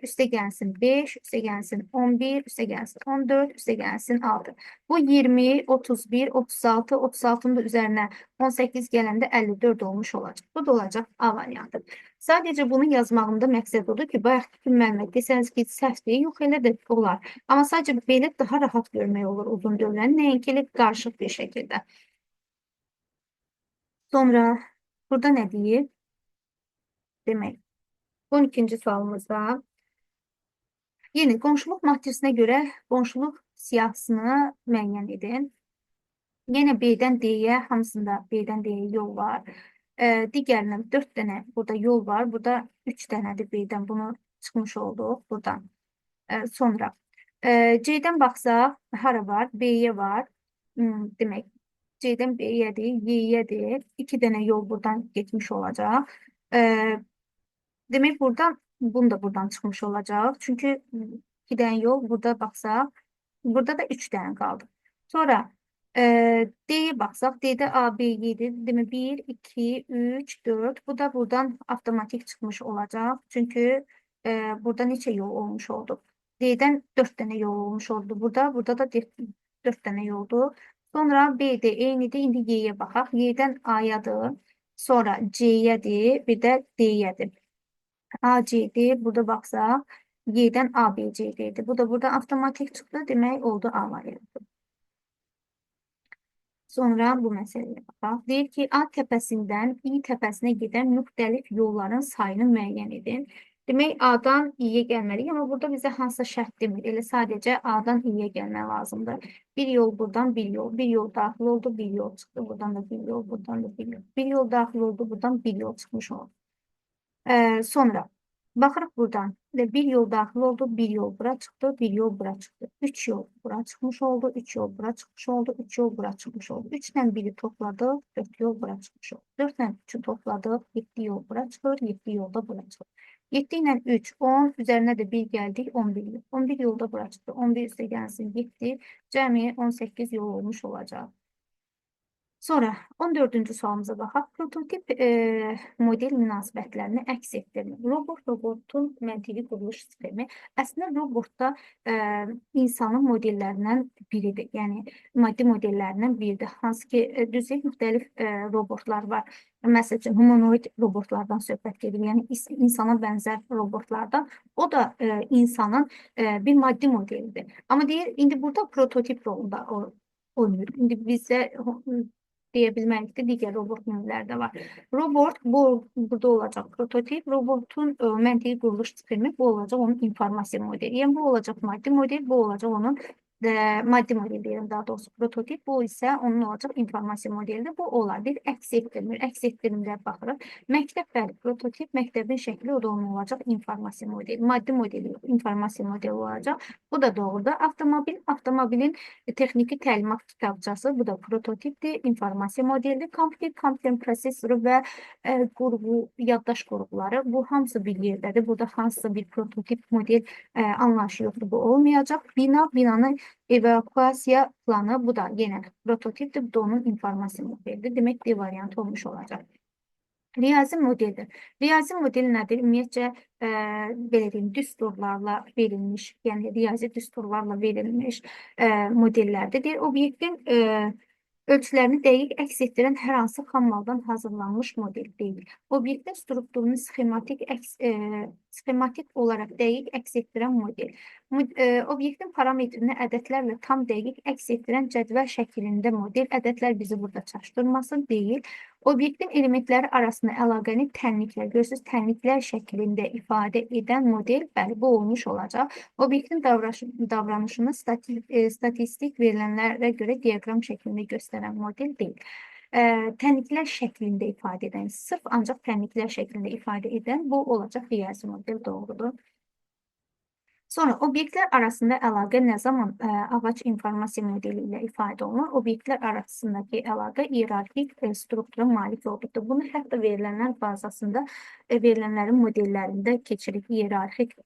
üstə gəlsin 5, üstə gəlsin 11, üstə gəlsin 14, üstə gəlsin 6. Bu 20, 31, 36, 36-nın da üzərinə 18 gələndə 54 olmuş olacaq. Bu da olacaq A variantı. Sadəcə bunu yazmağımda məqsəd odur ki, bayaqki kimi müəllimə desəniz ki, səhvdir, yox elə də olar. Amma sadəcə belə daha rahat görmək olur uzun dövrəni, nəinki elə qarışıq bir şəkildə. Sonra burada nə deyir? Demək, 12-ci sualımızda yeni qonşuluq matrisinə görə qonşuluq siyahısını müəyyən edin. Yenə B-dən D-yə, hamısında B-dən D-yə yol var. Digərinə 4 dənə burada yol var. Burada 3 dənədir B-dən. Bunu çıxmış olduq buradan. Sonra C-dən baxsaq, hara var? B-yə var. Demək, C-dən B-yədir, Y-yədir. 2 dənə yol buradan getmiş olacaq. Demək, buradan, bunu da buradan çıxmış olacaq. Çünki 2 dənə yol burada baxsaq, burada da 3 dənə qaldı. Sonra D-yə baxsaq, D-də A, B, Y-dir. Demək, 1, 2, 3, 4. Bu da buradan avtomatik çıxmış olacaq. Çünki burada neçə yol olmuş oldu? D-dən 4 dənə yol olmuş oldu burada. Burada da 4 dənə yoldur. Sonra B-də eynidir. İndi Y-yə baxaq. Y-dən A-yadır. Sonra C-yədir. Bir də D-yədir. A, C, D. Burada baxsaq, Y-dən A, B, C, D-dir. Bu da buradan avtomatik çıxdı. Demək, oldu A variantı. Sonra bu məsələyə baxaq. Deyir ki, A təpəsindən İ təpəsinə gedən müxtəlif yolların sayını müəyyən edin. Demək, A-dan İ-yə gəlməliyik. Amma burada bizə hansısa şərt demir. Elə sadəcə A-dan İ-yə gəlmək lazımdır. Bir yol buradan, bir yol. Bir yol daxil oldu, bir yol çıxdı. Buradan da bir yol, buradan da bir yol. Bir yol daxil oldu, buradan bir yol çıxmış oldu. Sonra baxırıq buradan. Bir yol daxil oldu, bir yol bura çıxdı, bir yol bura çıxdı. 3 yol bura çıxmış oldu, 3 yol bura çıxmış oldu, 3 yol bura çıxmış oldu. 3 ilə 1-i topladıq, 4 yol bura çıxmış oldu. 4 ilə 3-ü topladıq, 7 yol bura çıxır, 7 yol da bura çıxır. 7 ilə 3, 10, üzərinə də 1 gəldik, 11 yol. 11 yol da bura çıxdı. 11 üstə gəlsin 7, cəmi 18 yol olmuş olacaq. Sonra 14-cü sualımıza baxaq. Prototip model münasibətlərini əks etdirmir. Robot, robotun məntiqi quruluş sxemi. Əslində, robot da insanın modellərindən biridir. Yəni, maddi modellərindən biridir. Hansı ki, düzdür, müxtəlif robotlar var. Məsəl üçün, humanoid robotlardan söhbət gedir. Yəni, insana bənzər robotlardan. O da insanın bir maddi modelidir. Amma deyir, indi burada prototip rolunda oynayır. İndi bizə deyə bilmərik ki, digər robot növləri də var. Robot burada olacaq prototip, robotun məntiqi quruluş sxemi, bu olacaq onun informasiya modeli. Yəni, bu olacaq maddi model, bu olacaq onun maddi model deyirəm, daha doğrusu prototip, bu isə onun olacaq informasiya modelidir. Bu olar bir əks etdirmir. Əks etdirməyə baxırıq. Məktəb, bəli, prototip, məktəbin şəkli, o da onun olacaq informasiya modeli. Maddi modeli yox, informasiya modeli olacaq. Bu da doğrudur. Avtomobil, avtomobilin texniki təlimat kitabçası, bu da prototipdir, informasiya modelidir. Kompüter, kompüterin prosesoru və qurğu, yaddaş qurğuları, bu hamısı bir yerdədir. Burada hansısa bir prototip model anlayışı yoxdur, bu olmayacaq. Bina, binanın evakuasiya planı, bu da yenə prototipdir, bu da onun informasiya modelidir. Demək, D variantı olmuş olacaq. Riyazi modeldir. Riyazi model nədir? Ümumiyyətcə, belə deyim, düsturlarla verilmiş, yəni riyazi düsturlarla verilmiş modellərdir. Deyir, obyektin ölçülərini dəqiq əks etdirən hər hansı xammaldan hazırlanmış model deyil. Obyektin strukturunu sxematik olaraq dəqiq əks etdirən model. Obyektin parametrini ədədlərlə tam dəqiq əks etdirən cədvəl şəklində model. Ədədlər bizi burada çaşdırmasın, deyil. Obyektin elementləri arasında əlaqəni tənliklər, görürsünüz, tənliklər şəklində ifadə edən model, bəli, bu olmuş olacaq. Obyektin davranışını statistik verilənlərə görə diaqram şəklində göstərən model deyil. Tənliklər şəklində ifadə edən, sırf ancaq tənliklər şəklində ifadə edən bu olacaq riyazi model, doğrudur. Sonra obyektlər arasında əlaqə nə zaman ağac informasiya modeli ilə ifadə olunur? Obyektlər arasındakı əlaqə iyerarxik struktura malik olduqda. Bunu hətta verilənlər bazasında verilənlərin modellərində keçirik iyerarxik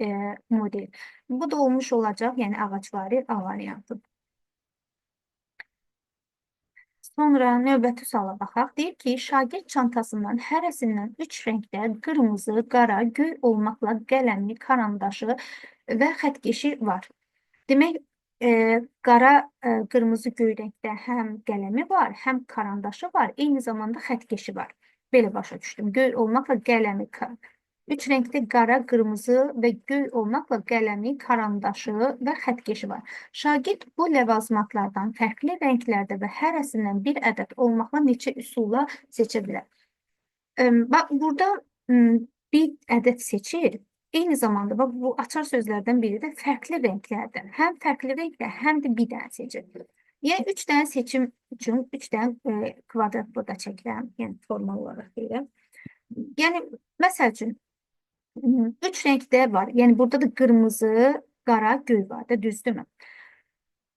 model. Bu da olmuş olacaq, yəni ağacvari A variantı. Sonra növbəti suala baxaq. Deyir ki, şagird çantasından hərəsindən 3 rəngdə qırmızı, qara, göy olmaqla qələmi, karandaşı və xəttkeşi var. Demək, qara, qırmızı, göy rəngdə həm qələmi var, həm karandaşı var, eyni zamanda xəttkeşi var. Belə başa düşdüm. Göy olmaqla qələmi, 3 rəngdə qara, qırmızı və göy olmaqla qələmi, karandaşı və xəttkeşi var. Şagird bu ləvazımatlardan fərqli rənglərdə və hərəsindən bir ədəd olmaqla neçə üsulla seçə bilər? Bax, burada bir ədəd seçir. Eyni zamanda bax, bu açar sözlərdən biri də fərqli rənglərdə. Həm fərqli rəngdə, həm də bir dənə seçir. Yəni, 3 dənə seçim üçün 3 dənə kvadrat burada çəkirəm. Yəni, formal olaraq deyirəm. Yəni, məsəl üçün, 3 rəngdə var. Yəni, burada da qırmızı, qara, göy var da, düzdürmü?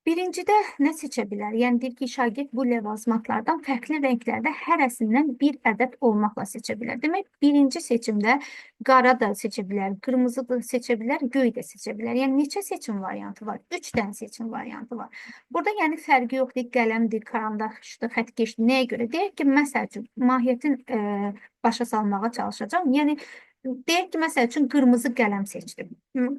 Birincidə nə seçə bilər? Yəni, deyir ki, şagird bu ləvazımatlardan fərqli rənglərdə hərəsindən bir ədəd olmaqla seçə bilər. Demək, birinci seçimdə qara da seçə bilər, qırmızı da seçə bilər, göy də seçə bilər. Yəni, neçə seçim variantı var? 3 dənə seçim variantı var. Burada yəni fərqi yoxdur, qələmdir, karandaşdır, xəttkeşdir. Nəyə görə? Deyək ki, məsəl üçün, mahiyyətin başa salmağa çalışacağam. Yəni, deyək ki, məsəl üçün, qırmızı qələm seçdim.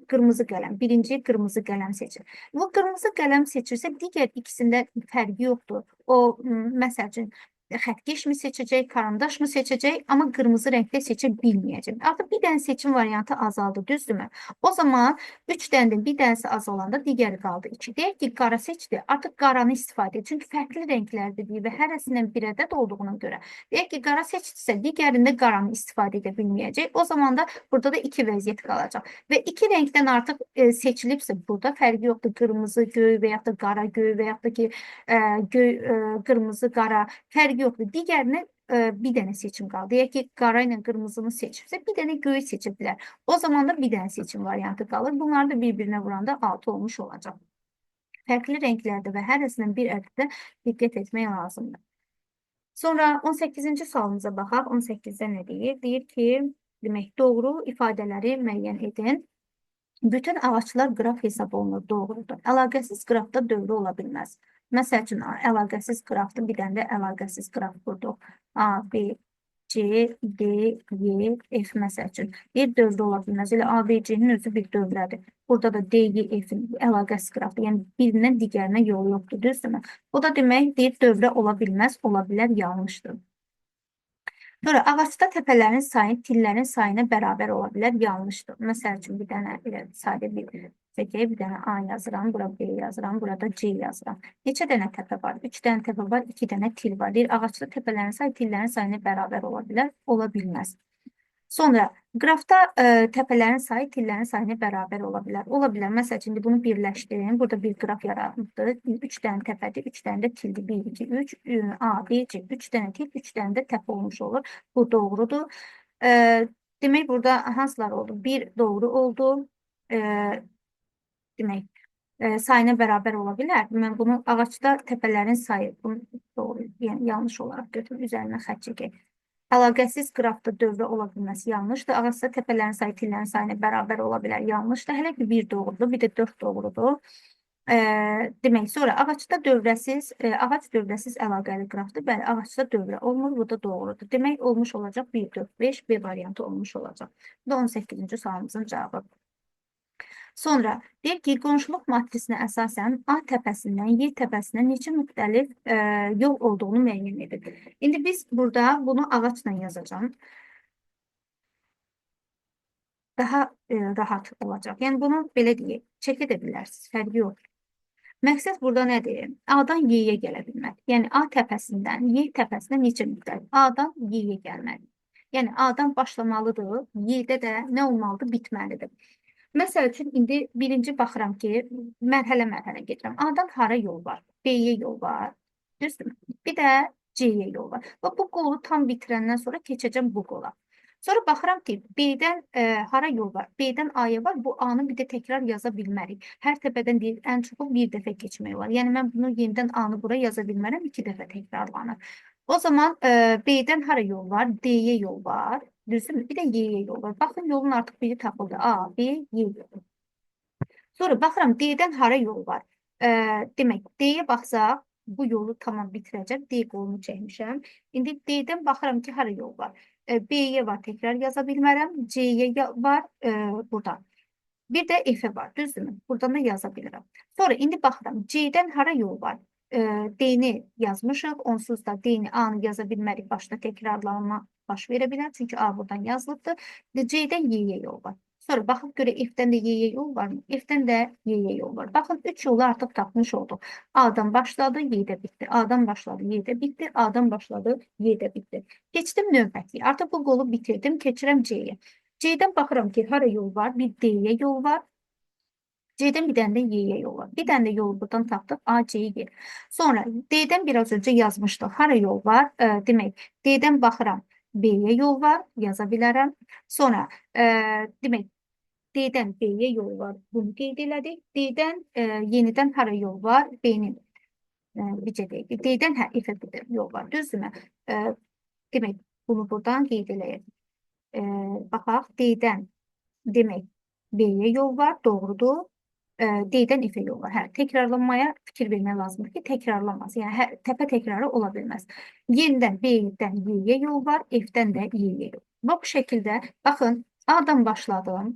Qırmızı qələm. Birinci qırmızı qələm seçir. Bu qırmızı qələm seçirsə, digər ikisində fərqi yoxdur. O, məsəl üçün, xəttkeş mi seçəcək, karandaş mı seçəcək, amma qırmızı rəngdə seçə bilməyəcək. Artıq bir dənə seçim variantı azaldı, düzdürmü? O zaman 3 dənədən bir dənəsi azalanda digəri qaldı 2. Deyək ki, qara seçdi, artıq qaranı istifadə edir. Çünki fərqli rənglərdir deyir və hərəsindən bir ədəd olduğuna görə. Deyək ki, qara seçdisə, digərində qaranı istifadə edə bilməyəcək. O zaman da burada da 2 vəziyyət qalacaq. Və 2 rəngdən artıq seçilibsə, burada fərqi yoxdur. Qırmızı, göy və yaxud da qara, göy və yaxud da ki, göy, qırmızı, qara fərqi yoxdur. Digərinə bir dənə seçim qaldı. Deyək ki, qara ilə qırmızını seçibsə, bir dənə göy seçə bilər. O zaman da bir dənə seçim variantı qalır. Bunlar da bir-birinə vuranda 6 olmuş olacaq. Fərqli rənglərdə və hərəsindən bir ədədə diqqət etmək lazımdır. Sonra 18-ci sualımıza baxaq. 18-də nə deyir? Deyir ki, demək, doğru ifadələri müəyyən edin. Bütün ağaclar qraf hesab olunur. Doğrudur. Əlaqəsiz qrafda dövrə ola bilməz. Məsəl üçün, əlaqəsiz qrafda bir dənə də əlaqəsiz qraf qurduq. A, B, C, D, E, F məsəl üçün. Bir dövrə ola bilməz. Elə A, B, C-nin özü bir dövrədir. Burada da D, E, F-in əlaqəsiz qrafdır. Yəni, birindən digərinə yol yoxdur, düzdürmü? Bu da demək, deyir, dövrə ola bilməz, ola bilər, yanlışdır. Sonra ağacda təpələrin sayı tillərin sayına bərabər ola bilər, yanlışdır. Məsəl üçün, bir dənə elə sadə bir çəkək, bir dənə A yazıram, bura B yazıram, burada C yazıram. Neçə dənə təpə var? 3 dənə təpə var, 2 dənə til var. Deyir, ağacda təpələrin sayı tillərin sayına bərabər ola bilər, ola bilməz. Sonra qrafda təpələrin sayı tillərin sayına bərabər ola bilər. Ola bilər. Məsəl üçün, bunu birləşdirin. Burada bir qraf yaranıbdır. 3 dənə təpədir, 3 dənə də tildir. 1, 2, 3, A, B, C. 3 dənə til, 3 dənə də təpə olmuş olur. Bu doğrudur. Demək, burada hansılar oldu? 1 doğru oldu. Demək, sayına bərabər ola bilər. Mən bunu ağacda təpələrin sayı, bunu doğru, yəni yanlış olaraq götürüb üzərinə xətt çəkək. Əlaqəsiz qrafda dövrə ola bilməsi yanlışdır. Ağacda təpələrin sayı tillərin sayına bərabər ola bilər, yanlışdır. Hələ ki, 1 doğrudur, bir də 4 doğrudur. Demək, sonra ağacda dövrəsiz, ağac dövrəsiz əlaqəli qrafdır. Bəli, ağacda dövrə olmur, bu da doğrudur. Demək, olmuş olacaq 1, 4, 5, B variantı olmuş olacaq. Bu da 18-ci sualımızın cavabı. Sonra deyir ki, qonşuluq matrisinə əsasən A təpəsindən Y təpəsinə neçə müxtəlif yol olduğunu müəyyən edir. İndi biz burada bunu ağacla yazacağam. Daha rahat olacaq. Yəni bunu belə deyək, çəkə də bilərsiniz, fərqi yoxdur. Məqsəd burada nədir? A-dan Y-yə gələ bilmək. Yəni A təpəsindən Y təpəsinə neçə müddət? A-dan Y-yə gəlməli. Yəni A-dan başlamalıdır, Y-də də nə olmalıdır? Bitməlidir. Məsəl üçün, indi birinci baxıram ki, mərhələ-mərhələ gedirəm. A-dan hara yol var? B-yə yol var. Düzdürmü? Bir də C-yə yol var. Və bu qolu tam bitirəndən sonra keçəcəm bu qola. Sonra baxıram ki, B-dən hara yol var? B-dən A-ya var. Bu A-nı bir də təkrar yaza bilmərik. Hər təpədən deyir, ən çoxu bir dəfə keçmək olar. Yəni, mən bunu yenidən A-nı bura yaza bilmərəm, 2 dəfə təkrarlanır. O zaman B-dən hara yol var? D-yə yol var. Düzdürmü? Bir də Y-yə yol var. Baxın, yolun artıq biri tapıldı. A, B, Y yolu. Sonra baxıram, D-dən hara yol var? Demək, D-yə baxsaq, bu yolu tamam bitirəcəm. D qolunu çəkmişəm. İndi D-dən baxıram ki, hara yol var? B-yə var, təkrar yaza bilmərəm. C-yə var, buradan. Bir də F-ə var, düzdürmü? Buradan da yaza bilirəm. Sonra indi baxıram, C-dən hara yol var? D-ni yazmışıq. Onsuz da D-ni, A-nı yaza bilmərik. Başda təkrarlanma baş verə bilər. Çünki A buradan yazılıbdır. C-dən Y-yə yol var. Sonra baxıb görək F-dən də Y-yə yol varmı? F-dən də Y-yə yol var. Baxın, 3 yolu artıq tapmış olduq. A-dan başladı, Y-də bitdi. A-dan başladı, Y-də bitdi. A-dan başladı, Y-də bitdi. Keçdim növbətiyə. Artıq bu qolu bitirdim. Keçirəm C-yə. C-dən baxıram ki, hara yol var? Bir D-yə yol var. C-dən bir dənə də Y-yə yol var. Bir dənə də yolu buradan tapdıq. A, C, Y. Sonra D-dən biraz öncə yazmışdıq. Hara yol var? Demək, D-dən baxıram. B-yə yol var. Yaza bilərəm. Sonra demək, D-dən B-yə yol var. Bunu qeyd elədik. D-dən yenidən hara yol var? B-nin bircə dəqiqə. D-dən hə, F-ə bir də yol var. Düzdürmü? Demək, bunu buradan qeyd eləyək. Baxaq, D-dən demək, B-yə yol var. Doğrudur. D-dən F-ə yol var. Hə, təkrarlanmaya fikir vermək lazımdır ki, təkrarlanmaz. Yəni, təpə təkrarı ola bilməz. Yenidən B-dən Y-yə yol var, F-dən də Y-yə yol. Bu şəkildə, baxın, A-dan başladım,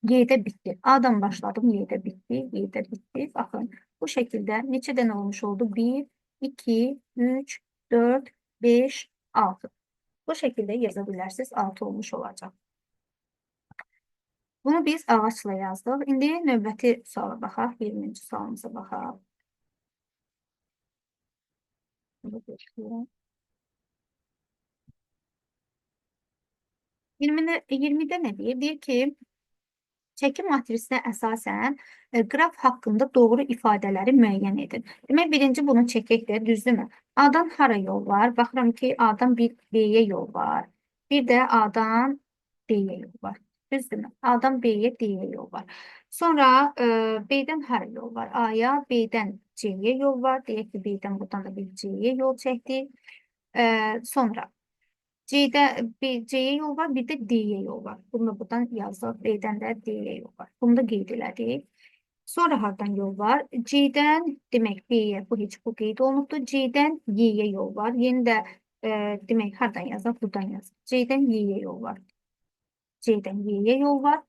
Y-də bitdi. A-dan başladım, Y-də bitdi, Y-də bitdi. Baxın, bu şəkildə neçə dənə olmuş oldu? 1, 2, 3, 4, 5, 6. Bu şəkildə yaza bilərsiniz, 6 olmuş olacaq. Bunu biz ağacla yazdıq. İndi növbəti suala baxaq. 20-ci sualımıza baxaq. Bunu 20'də nə deyir? Deyir ki, çəki matrisinə əsasən qraf haqqında doğru ifadələri müəyyən edin. Demək, birinci bunu çəkək də, düzdürmü? A-dan hara yol var? Baxıram ki, A-dan bir B-yə yol var. Bir də A-dan D-yə yol var. Düzdürmü? A-dan B-yə, D-yə yol var. Sonra B-dən hara yol var? A-ya, B-dən C-yə yol var. Deyək ki, B-dən buradan da bir C-yə yol çəkdik. Sonra C-də C-yə yol var, bir də D-yə yol var. Bunu da buradan yazdıq. B-dən də D-yə yol var. Bunu da qeyd elədik. Sonra hardan yol var? C-dən demək B-yə, bu heç bu qeyd olunubdur. C-dən Y-yə yol var. Yeni də demək hardan yazaq? Buradan yazaq. C-dən Y-yə yol var. C-dən Y-yə yol var.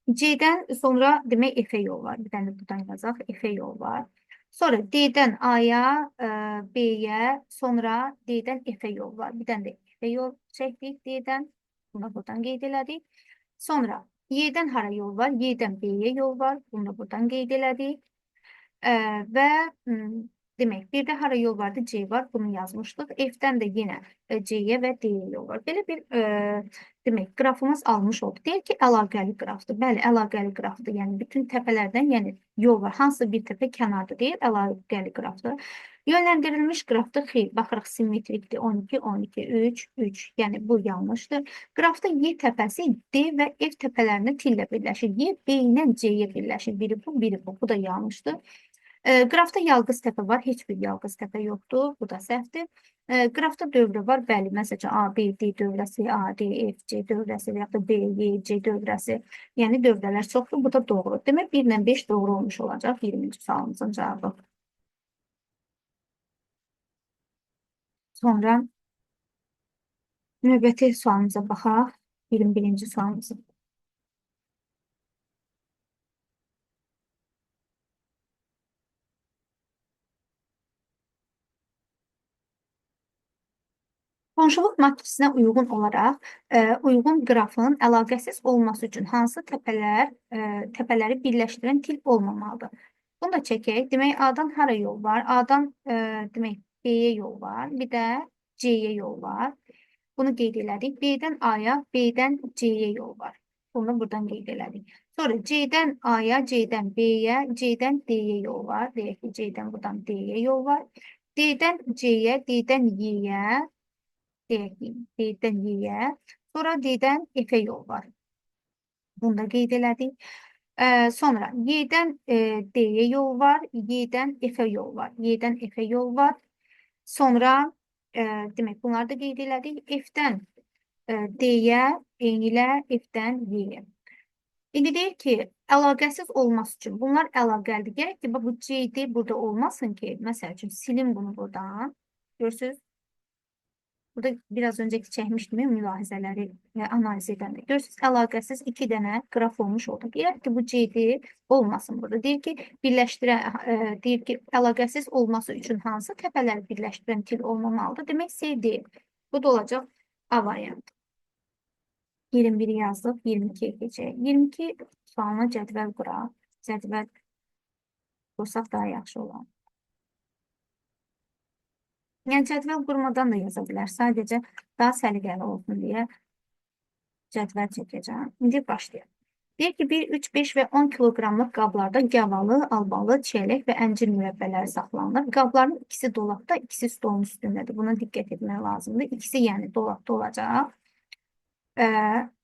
C-dən sonra demək F-ə yol var. Bir dənə buradan yazaq. F-ə yol var. Sonra D-dən A-ya, B-yə, sonra D-dən F-ə yol var. Bir dənə də F-ə yol çəkdik D-dən. Bunu da buradan qeyd elədik. Sonra Y-dən hara yol var? Y-dən B-yə yol var. Bunu da buradan qeyd elədik. Və demək, bir də hara yol vardı? C var. Bunu yazmışdıq. F-dən də yenə C-yə və D-yə yol var. Belə bir demək, qrafımız almış oldu. Deyir ki, əlaqəli qrafdır. Bəli, əlaqəli qrafdır. Yəni, bütün təpələrdən, yəni yol var. Hansısa bir təpə kənarda deyil, əlaqəli qrafdır. Yönləndirilmiş qrafdır. Xeyr, baxırıq simmetrikdir. 12, 12, 3, 3. Yəni, bu yanlışdır. Qrafda Y təpəsi D və F təpələrində tillə birləşir. Y, B ilə C-yə birləşir. Biri bu, biri bu. Bu da yanlışdır. Qrafda yalqız təpə var. Heç bir yalqız təpə yoxdur. Bu da səhvdir. Qrafda dövrə var. Bəli, məsələn, A, B, D dövrəsi, A, D, F, C dövrəsi və yaxud da B, Y, C dövrəsi. Yəni, dövrələr çoxdur. Bu da doğru. Demək, 1 ilə 5 doğru olmuş olacaq 20-ci sualımızın cavabı. Sonra növbəti sualımıza baxaq. 21-ci sualımıza. Qonşuluq matrisinə uyğun olaraq uyğun qrafın əlaqəsiz olması üçün hansı təpələri birləşdirən til olmamalıdır? Bunu da çəkək. Demək, A-dan hara yol var? A-dan demək, B-yə yol var. Bir də C-yə yol var. Bunu qeyd elədik. B-dən A-ya, B-dən C-yə yol var. Bunu da buradan qeyd elədik. Sonra C-dən A-ya, C-dən B-yə, C-dən D-yə yol var. Deyək ki, C-dən buradan D-yə yol var. D-dən C-yə, D-dən Y-yə, deyək ki, D-dən Y-yə, sonra D-dən F-ə yol var. Bunu da qeyd elədik. Sonra Y-dən D-yə yol var, Y-dən F-ə yol var, Y-dən F-ə yol var. Sonra demək, bunları da qeyd elədik. F-dən D-yə, eynilə F-dən Y-yə. İndi deyir ki, əlaqəsiz olması üçün bunlar əlaqəlidir. Gərək ki, bu C, D burada olmasın ki, məsəl üçün silim bunu buradan. Görürsünüz? Burada biraz öncəki çəkmişdim mülahizələri analiz edəndə. Görürsünüz, əlaqəsiz iki dənə qraf olmuş oldu. Deyək ki, bu C, D olmasın burada. Deyir ki, deyir ki, əlaqəsiz olması üçün hansı təpələri birləşdirən til olmamalıdır? Demək, C, D. Bu da olacaq A variantı. 21 yazdıq, 22-yə keçək. 22 sualına cədvəl quraq. Cədvəl qursaq daha yaxşı olar. Yəni, cədvəl qurmadan da yaza bilər. Sadəcə daha səliqəli olsun deyə cədvəl çəkəcəm. İndi başlayaq. Deyir ki, 1, 3, 5 və 10 kiloqramlıq qablarda gavalı, albalı, çiyələk və əncir mürəbbələri saxlanılır. Qabların ikisi dolabda, ikisi stolun üstündədir. Buna diqqət etmək lazımdır. İkisi yəni dolabda olacaq.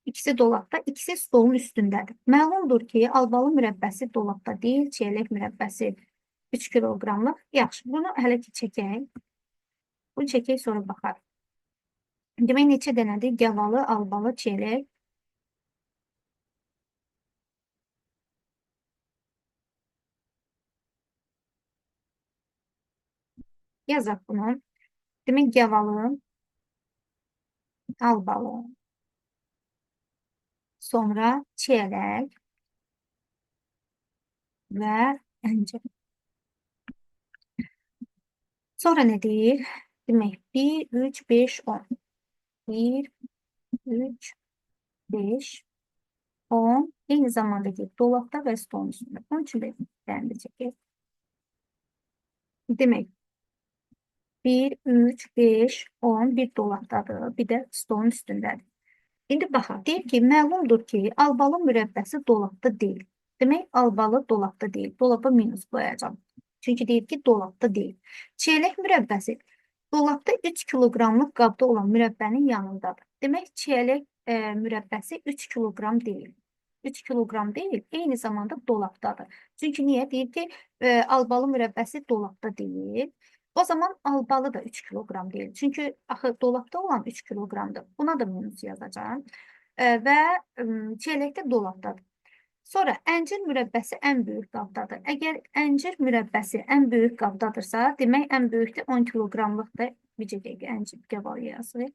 İkisi dolabda, ikisi stolun üstündədir. Məlumdur ki, albalı mürəbbəsi dolabda deyil, çiyələk mürəbbəsi 3 kiloqramlıq. Yaxşı, bunu hələ ki çəkək. Bunu çəkək, sonra baxarıq. Demək, neçə dənədir? Gavalı, albalı, çiyələk. Yazaq bunu. Demək, gavalı, albalı, sonra çiyələk və əncir. Sonra nə deyir? Demək, 1, 3, 5, 10. 1, 3, 5, 10. Eyni zamanda ki, dolabda və stolun üstündə. Onun üçün də dənə çəkək. Demək, 1, 3, 5, 10 bir dolabdadır, bir də stolun üstündədir. İndi baxaq, deyir ki, məlumdur ki, albalı mürəbbəsi dolabda deyil. Demək, albalı dolabda deyil. Dolaba minus qoyacağam. Çünki deyir ki, dolabda deyil. Çiyələk mürəbbəsi dolabda 3 kiloqramlıq qabda olan mürəbbənin yanındadır. Demək, çiyələk mürəbbəsi 3 kiloqram deyil. 3 kiloqram deyil, eyni zamanda dolabdadır. Çünki niyə? Deyir ki, albalı mürəbbəsi dolabda deyil. O zaman albalı da 3 kiloqram deyil. Çünki axı dolabda olan 3 kiloqramdır. Buna da minus yazacağam. Və çiyələk də dolabdadır. Sonra əncir mürəbbəsi ən böyük qabdadır. Əgər əncir mürəbbəsi ən böyük qabdadırsa, demək ən böyükdə 10 kiloqramlıqdır. Bircə dəqiqə əncir gavalı yazır.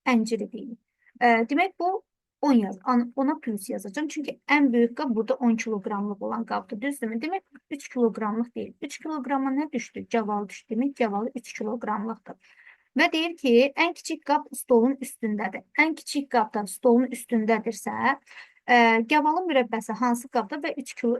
Ənciri deyilik. Demək bu 10 yaz. Ona plus yazacağım. Çünki ən böyük qab burada 10 kiloqramlıq olan qabdır. Düzdürmü? Demək 3 kiloqramlıq deyil. 3 kiloqrama nə düşdü? Gavalı düşdü. Demək gavalı 3 kiloqramlıqdır. Və deyir ki, ən kiçik qab stolun üstündədir. Ən kiçik qab da stolun üstündədirsə, gavalı mürəbbəsi hansı qabda və 3 kilo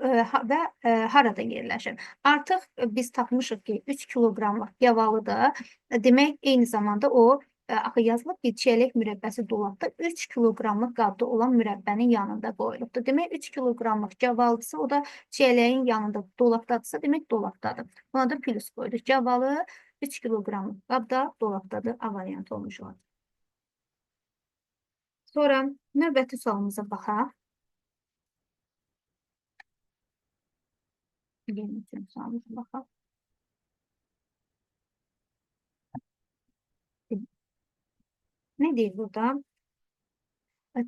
və harada yerləşir? Artıq biz tapmışıq ki, 3 kiloqramlıq gavalıdır. Demək, eyni zamanda o axı yazılıb ki, çiyələk mürəbbəsi dolabda 3 kiloqramlıq qabda olan mürəbbənin yanında qoyulubdur. Demək, 3 kiloqramlıq gavalıdırsa, o da çiyələyin yanında dolabdadırsa, demək dolabdadır. Buna da plus qoyduq. Gavalı 3 kiloqramlıq qabda dolabdadır. A variantı olmuş olacaq. Sonra növbəti sualımıza baxaq. 23-cü sualımıza baxaq. Nə deyir burada?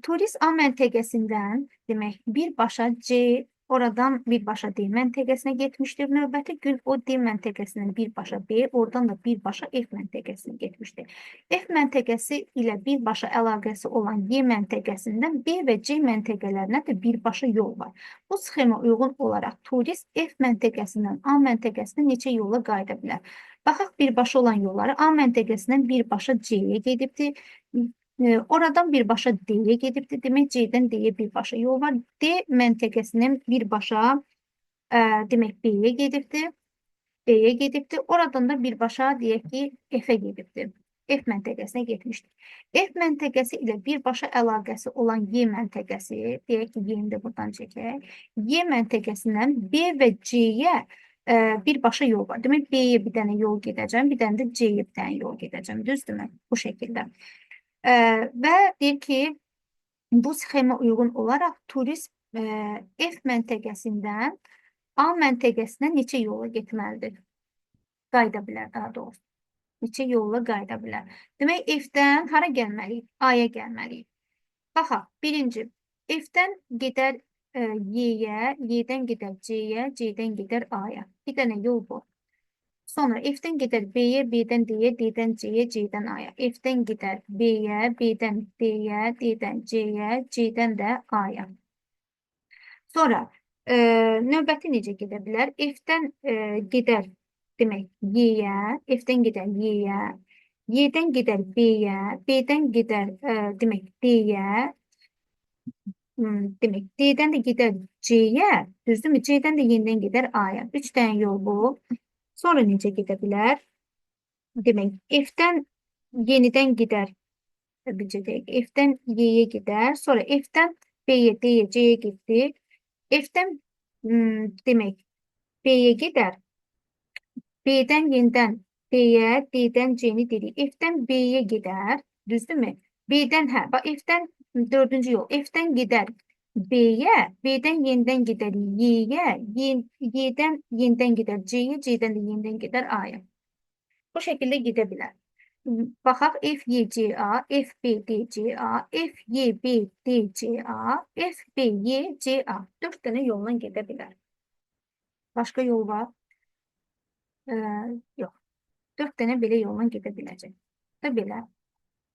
Turist A məntəqəsindən, demək, birbaşa C, oradan birbaşa D məntəqəsinə getmişdir. Növbəti gün o D məntəqəsindən birbaşa B, oradan da birbaşa F məntəqəsinə getmişdir. F məntəqəsi ilə birbaşa əlaqəsi olan Y məntəqəsindən B və C məntəqələrinə də birbaşa yol var. Bu sxema uyğun olaraq turist F məntəqəsindən A məntəqəsinə neçə yolla qayıda bilər? Baxaq birbaşa olan yolları. A məntəqəsindən birbaşa C-yə gedibdir. Oradan birbaşa D-yə gedibdir. Demək C-dən D-yə birbaşa yol var. D məntəqəsindən birbaşa Demək B-yə gedibdir. B-yə gedibdir. Oradan da birbaşa deyək ki, F-ə gedibdir. F məntəqəsinə getmişdir. F məntəqəsi ilə birbaşa əlaqəsi olan Y məntəqəsi, deyək ki, Y-ni də buradan çəkək. Y məntəqəsindən B və C-yə birbaşa yol var. Demək, B-yə bir dənə yol gedəcəm, bir dənə də C-yə bir dənə yol gedəcəm. Düzdürmü? Bu şəkildə. Və deyir ki, bu sxema uyğun olaraq turist F məntəqəsindən A məntəqəsinə neçə yolla getməlidir? Qayıda bilər daha doğrusu. Neçə yolla qayıda bilər? Demək, F-dən hara gəlməliyik? A-ya gəlməliyik. Baxaq, birinci, F-dən gedər Y-yə, Y-dən gedər C-yə, C-dən gedər A-ya. Bir dənə yol bu. Sonra F-dən gedər B-yə, B-dən D-yə, D-dən C-yə, C-dən A-ya. F-dən gedər B-yə, B-dən D-yə, D-dən C-yə, C-dən də A-ya. Sonra növbəti necə gedə bilər? F-dən gedər demək Y-yə, F-dən gedər Y-yə, Y-dən gedər B-yə, B-dən gedər demək D-yə, demək D-dən də gedər C-yə, düzdürmü? C-dən də yenidən gedər A-ya. 3 dənə yol bu. Sonra necə gedə bilər? Demək F-dən yenidən gedər. Bircə dəqiqə. F-dən Y-yə gedər. Sonra F-dən B-yə, D-yə, C-yə getdi. F-dən demək B-yə gedər. B-dən yenidən D-yə, D-dən C-ni dedik. F-dən B-yə gedər. Düzdürmü? B-dən hə, bax F-dən dördüncü yol. F-dən gedər B-yə, B-dən yenidən gedər Y-yə, Y-dən yenidən gedər C-yə, C-dən də yenidən gedər A-ya. Bu şəkildə gedə bilər. Baxaq F, Y, C, A, F, B, D, C, A, F, Y, B, D, C, A, F, B, Y, C, A. 4 dənə yolla gedə bilər. Başqa yol var? Yox. 4 dənə belə yolla gedə biləcək. Da belə.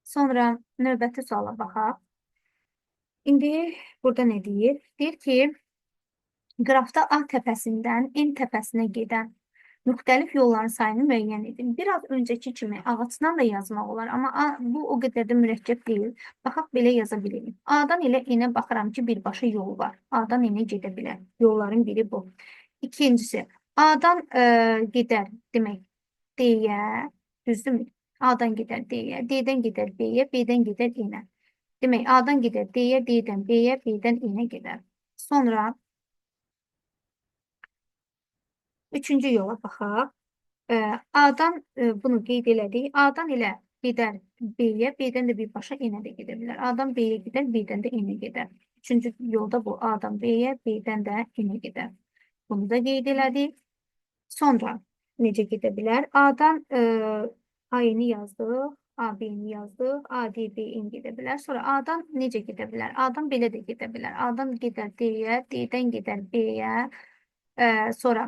Sonra növbəti suala baxaq. İndi burada nə deyir? Deyir ki, qrafda A təpəsindən N təpəsinə gedən müxtəlif yolların sayını müəyyən edin. Biraz öncəki kimi ağacdan da yazmaq olar, amma A, bu o qədər də mürəkkəb deyil. Baxaq, belə yaza bilirik. A-dan elə N-ə baxıram ki, birbaşa yol var. A-dan N-ə gedə bilər. Yolların biri bu. İkincisi, A-dan gedər, demək, D-yə, düzdürmü? A-dan gedər D-yə, D-dən gedər B-yə, B-dən gedər N-ə. Demək, A-dan gedər D-yə, D-dən B-yə, B-dən N-ə gedər. Sonra üçüncü yola baxaq. A-dan bunu qeyd elədik. A-dan elə gedər B-yə, B-dən də birbaşa N-ə də gedə bilər. A-dan B-yə gedər, B-dən də N-ə gedər. Üçüncü yolda bu. A-dan B-yə, B-dən də N-ə gedər. Bunu da qeyd elədik. Sonra necə gedə bilər? A-dan A-ni yazdıq, A, B-ni yazdıq, A, D, B, N gedə bilər. Sonra A-dan necə gedə bilər? A-dan belə də gedə bilər. A-dan gedər D-yə, D-dən gedər B-yə. Sonra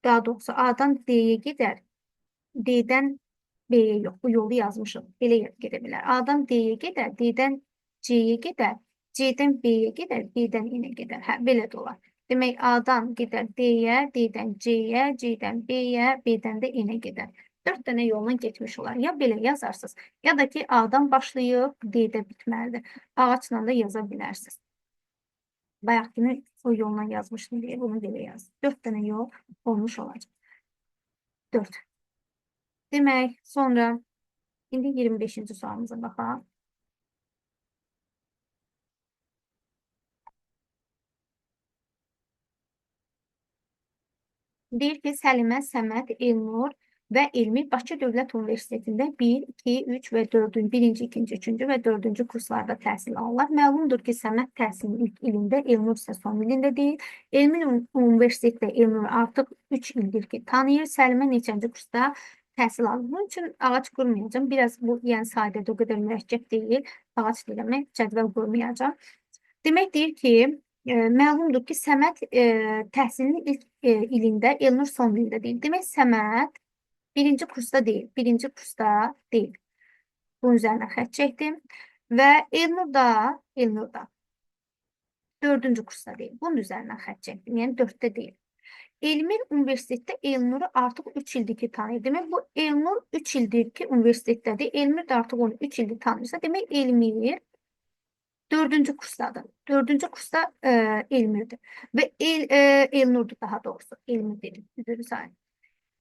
daha doğrusu A-dan D-yə gedər. D-dən B-yə yox. Bu yolu yazmışıq. Belə gedə bilər. A-dan D-yə gedər, D-dən C-yə gedər, C-dən B-yə gedər, B-dən N-ə gedər. Hə, belə də olar. Demək, A-dan gedər D-yə, D-dən C-yə, C-dən B-yə, B-dən də N-ə gedər. 4 dənə yolla getmiş olar. Ya belə yazarsınız, ya da ki, A-dan başlayıb D-də bitməlidir. Ağacla da yaza bilərsiniz. Bayaqkını o yolla yazmışdım deyə bunu belə yazdım. 4 dənə yol olmuş olacaq. 4. Demək, sonra indi 25-ci sualımıza baxaq. Deyir ki, Səlimə, Səməd, Elnur və Elmir Bakı Dövlət Universitetində 1, 2, 3 və 4-cü, 1-ci, 2-ci, 3-cü və 4-cü kurslarda təhsil alırlar. Məlumdur ki, Səməd təhsilin ilk ilində, Elnur isə son ilində deyil. Elmir universitetdə Elnur artıq 3 ildir ki, tanıyır. Səlimə neçənci kursda təhsil alır. Bunun üçün ağac qurmayacağam. Biraz bu, yəni sadədir, o qədər mürəkkəb deyil. Ağac deyirəm, cədvəl qurmayacağam. Demək deyir ki, məlumdur ki, Səməd təhsilin ilk ilində, Elnur son ilində deyil. Demək, Səməd birinci kursda deyil. Birinci kursda deyil. Bunun üzərinə xətt çəkdim. Və Elnur da dördüncü kursda deyil. Bunun üzərinə xətt çəkdim. Yəni dörddə deyil. Elmir universitetdə Elnuru artıq 3 ildir ki tanıyır. Demək, bu Elnur 3 ildir ki universitetdədir. Elmir də artıq onu 3 ildir tanıyırsa, demək Elmir Dördüncü kursdadır. Dördüncü kursda Elmir'dir. Və Elnur'dur daha doğrusu. Elmir dedim. Üzr sayın.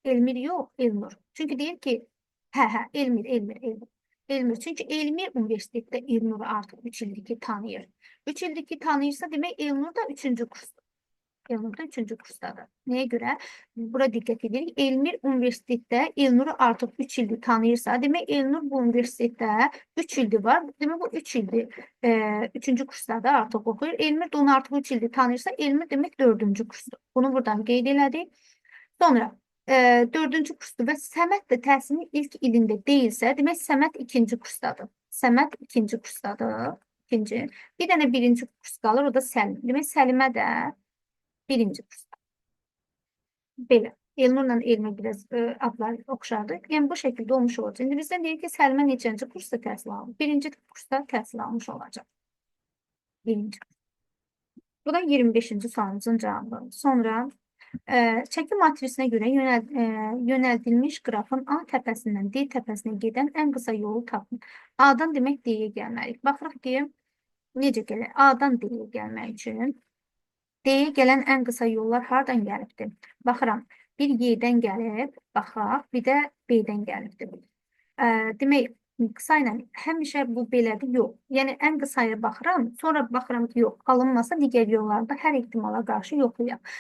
Elmir yox, Elnur. Çünki deyir ki, hə, Elmir, Elmir, Elmir. Elmir. Çünki Elmir universitetdə Elnur'u artıq 3 ildir ki tanıyır. 3 ildir ki tanıyırsa, demək Elnur da 3-cü kursdur. Elnur da 3-cü kursdadır. Nəyə görə? Bura diqqət edirik. Elmir universitetdə Elnur'u artıq 3 ildir tanıyırsa, demək Elnur bu universitetdə 3 ildir var. Demək bu 3 ildir. 3-cü kursda artıq oxuyur. Elmir də onu artıq 3 ildir tanıyırsa, Elmir demək 4-cü kursdur. Bunu buradan qeyd elədik. Sonra 4-cü kursdur və Səməd də təhsilin ilk ilində deyilsə, demək Səməd 2-ci kursdadır. Səməd 2-ci kursdadır. İkinci. Bir dənə birinci kurs qalır, o da Səlim. Demək Səlimə də birinci kursda. Belə. Elnurla Elmir biraz adlar oxşardır. Yəni bu şəkildə olmuş olacaq. İndi bizdən deyir ki, Səlimə neçənci kursda təhsil alır? Birinci kursda təhsil almış olacaq. Birinci. Bu da 25-ci sualımızın cavabı. Sonra çəki matrisinə görə yönəldilmiş qrafın A təpəsindən D təpəsinə gedən ən qısa yolu tapın. A-dan demək D-yə gəlməliyik. Baxırıq ki, necə gəlir? A-dan D-yə gəlmək üçün D-yə gələn ən qısa yollar hardan gəlibdir? Baxıram, bir Y-dən gəlib, baxaq, bir də B-dən gəlibdir. Demək, qısa ilə həmişə bu belədir, yox. Yəni, ən qısaya baxıram, sonra baxıram ki, yox, alınmasa digər yollarda hər ehtimala qarşı yoxlayaq.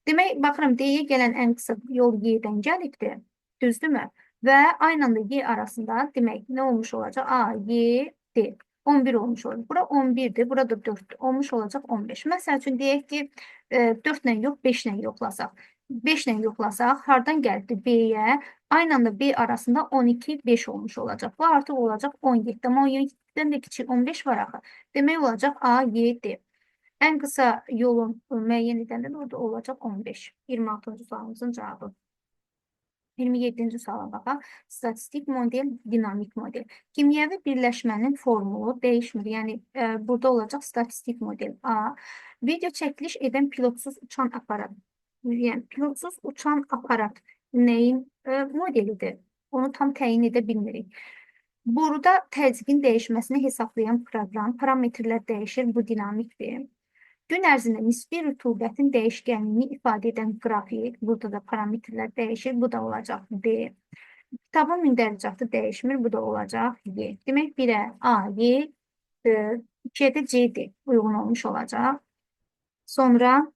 Demək, baxıram, D-yə gələn ən qısa yol Y-dən gəlibdir, düzdürmü? Və aynı anda Y arasında, demək, nə olmuş olacaq? A, Y, D. 11 olmuş olacaq. Bura 11-dir, burada 4-dür. Olmuş olacaq 15. Məsəl üçün, deyək ki, 4 ilə yox, 5 ilə yoxlasaq. 5 ilə yoxlasaq, hardan gəlibdir? B-yə. Aynı anda B arasında 12, 5 olmuş olacaq. Bu artıq olacaq 17. Amma 17-dən də kiçik 15 var axı. Demək olacaq A, Y, D. Ən qısa yolun müəyyən edəndə də orada olacaq 15. 26-cı sualımızın cavabı. 27-ci suala baxaq. Statistik model, dinamik model. Kimyəvi birləşmənin formulu dəyişmir. Yəni, burada olacaq statistik model A. Video çəkiliş edən pilotsuz uçan aparat. Yəni, pilotsuz uçan aparat nəyin modelidir? Onu tam təyin edə bilmirik. Boruda təzyiqin dəyişməsini hesaplayan proqram, parametrlər dəyişir, bu dinamikdir. Gün ərzində nisbi rütubətin dəyişkənliyini ifadə edən qrafik, burada da parametrlər dəyişir, bu da olacaq D. Kitabın mündəricatı dəyişmir, bu da olacaq Y. Demək, 1-ə A, Y, 2-yə də C, D uyğun olmuş olacaq. Sonra,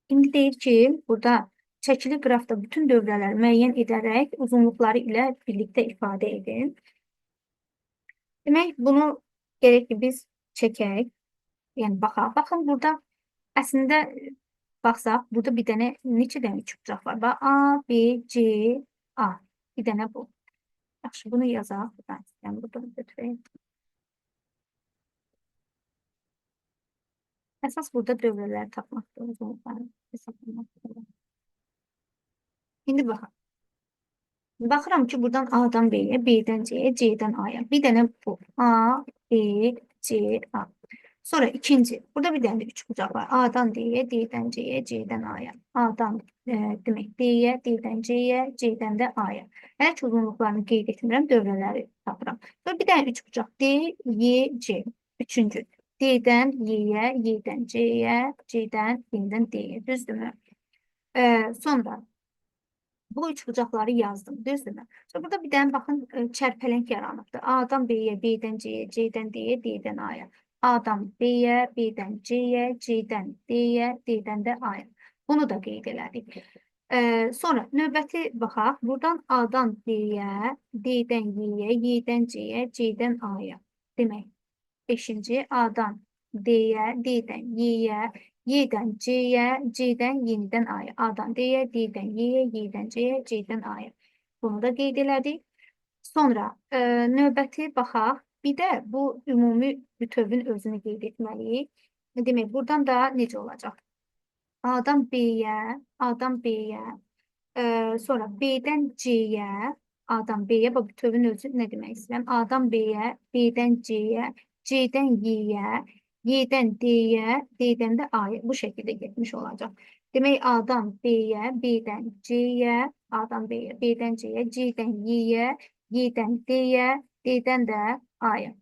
indi deyir ki, burada çəkili qrafda bütün dövrələri müəyyən edərək uzunluqları ilə birlikdə ifadə edin. Demək, bunu gerək ki, biz çəkək. Yəni, baxaq. Baxın, burada əslində baxsaq, burada bir dənə, neçə dənə üçbucaq var? Bax, A, B, C, A. Bir dənə bu. Yaxşı, bunu yazaq. Ben istəyirəm, buradan götürəyim. Əsas burada dövrələri tapmaqdır, uzunluqları hesablamaqdır. İndi baxaq. Baxıram ki, buradan A-dan B-yə, B-dən C-yə, C-dən A-ya. Bir dənə bu. A, B, C, A. Sonra ikinci. Burada bir dənə də üçbucaq var. A-dan D-yə, D-dən C-yə, C-dən A-ya. A-dan demək D-yə, D-dən C-yə, C-dən də A-ya. Hələ ki, uzunluqlarını qeyd etmirəm, dövrələri tapıram. Sonra bir dənə üçbucaq D, Y, C. Üçüncü. D-dən Y-yə, Y-dən C-yə, C-dən yenidən D-yə. Düzdürmü? Sonra bu üçbucaqları yazdım, düzdürmü? Sonra burada bir dənə baxın, çərpələng yaranıbdır. A-dan B-yə, B-dən C-yə, C-dən D-yə, D-dən A-ya. A-dan B-yə, B-dən C-yə, C-dən D-yə, D-dən də A-ya. Bunu da qeyd elədik. Sonra növbəti baxaq. Buradan A-dan D-yə, D-dən Y-yə, Y-dən C-yə, C-dən A-ya. Demək, beşinci A-dan D-yə, D-dən Y-yə, Y-dən C-yə, C-dən yenidən A-ya. A-dan D-yə, D-dən Y-yə, Y-dən C-yə, C-dən A-ya. Bunu da qeyd elədik. Sonra növbəti baxaq. Bir də bu ümumi bütövün özünü qeyd etməliyik. Demək, buradan da necə olacaq? A-dan B-yə, A-dan B-yə, sonra B-dən C-yə, A-dan B-yə, bu bütövün özü nə demək istəyirəm? A-dan B-yə, B-dən C-yə, C-dən Y-yə, Y-dən D-yə, D-dən də A-ya. Bu şəkildə getmiş olacaq. Demək, A-dan B-yə, B-dən C-yə, A-dan B-yə, B-dən C-yə, C-dən Y-yə, Y-dən D-yə, D-dən də A-ya.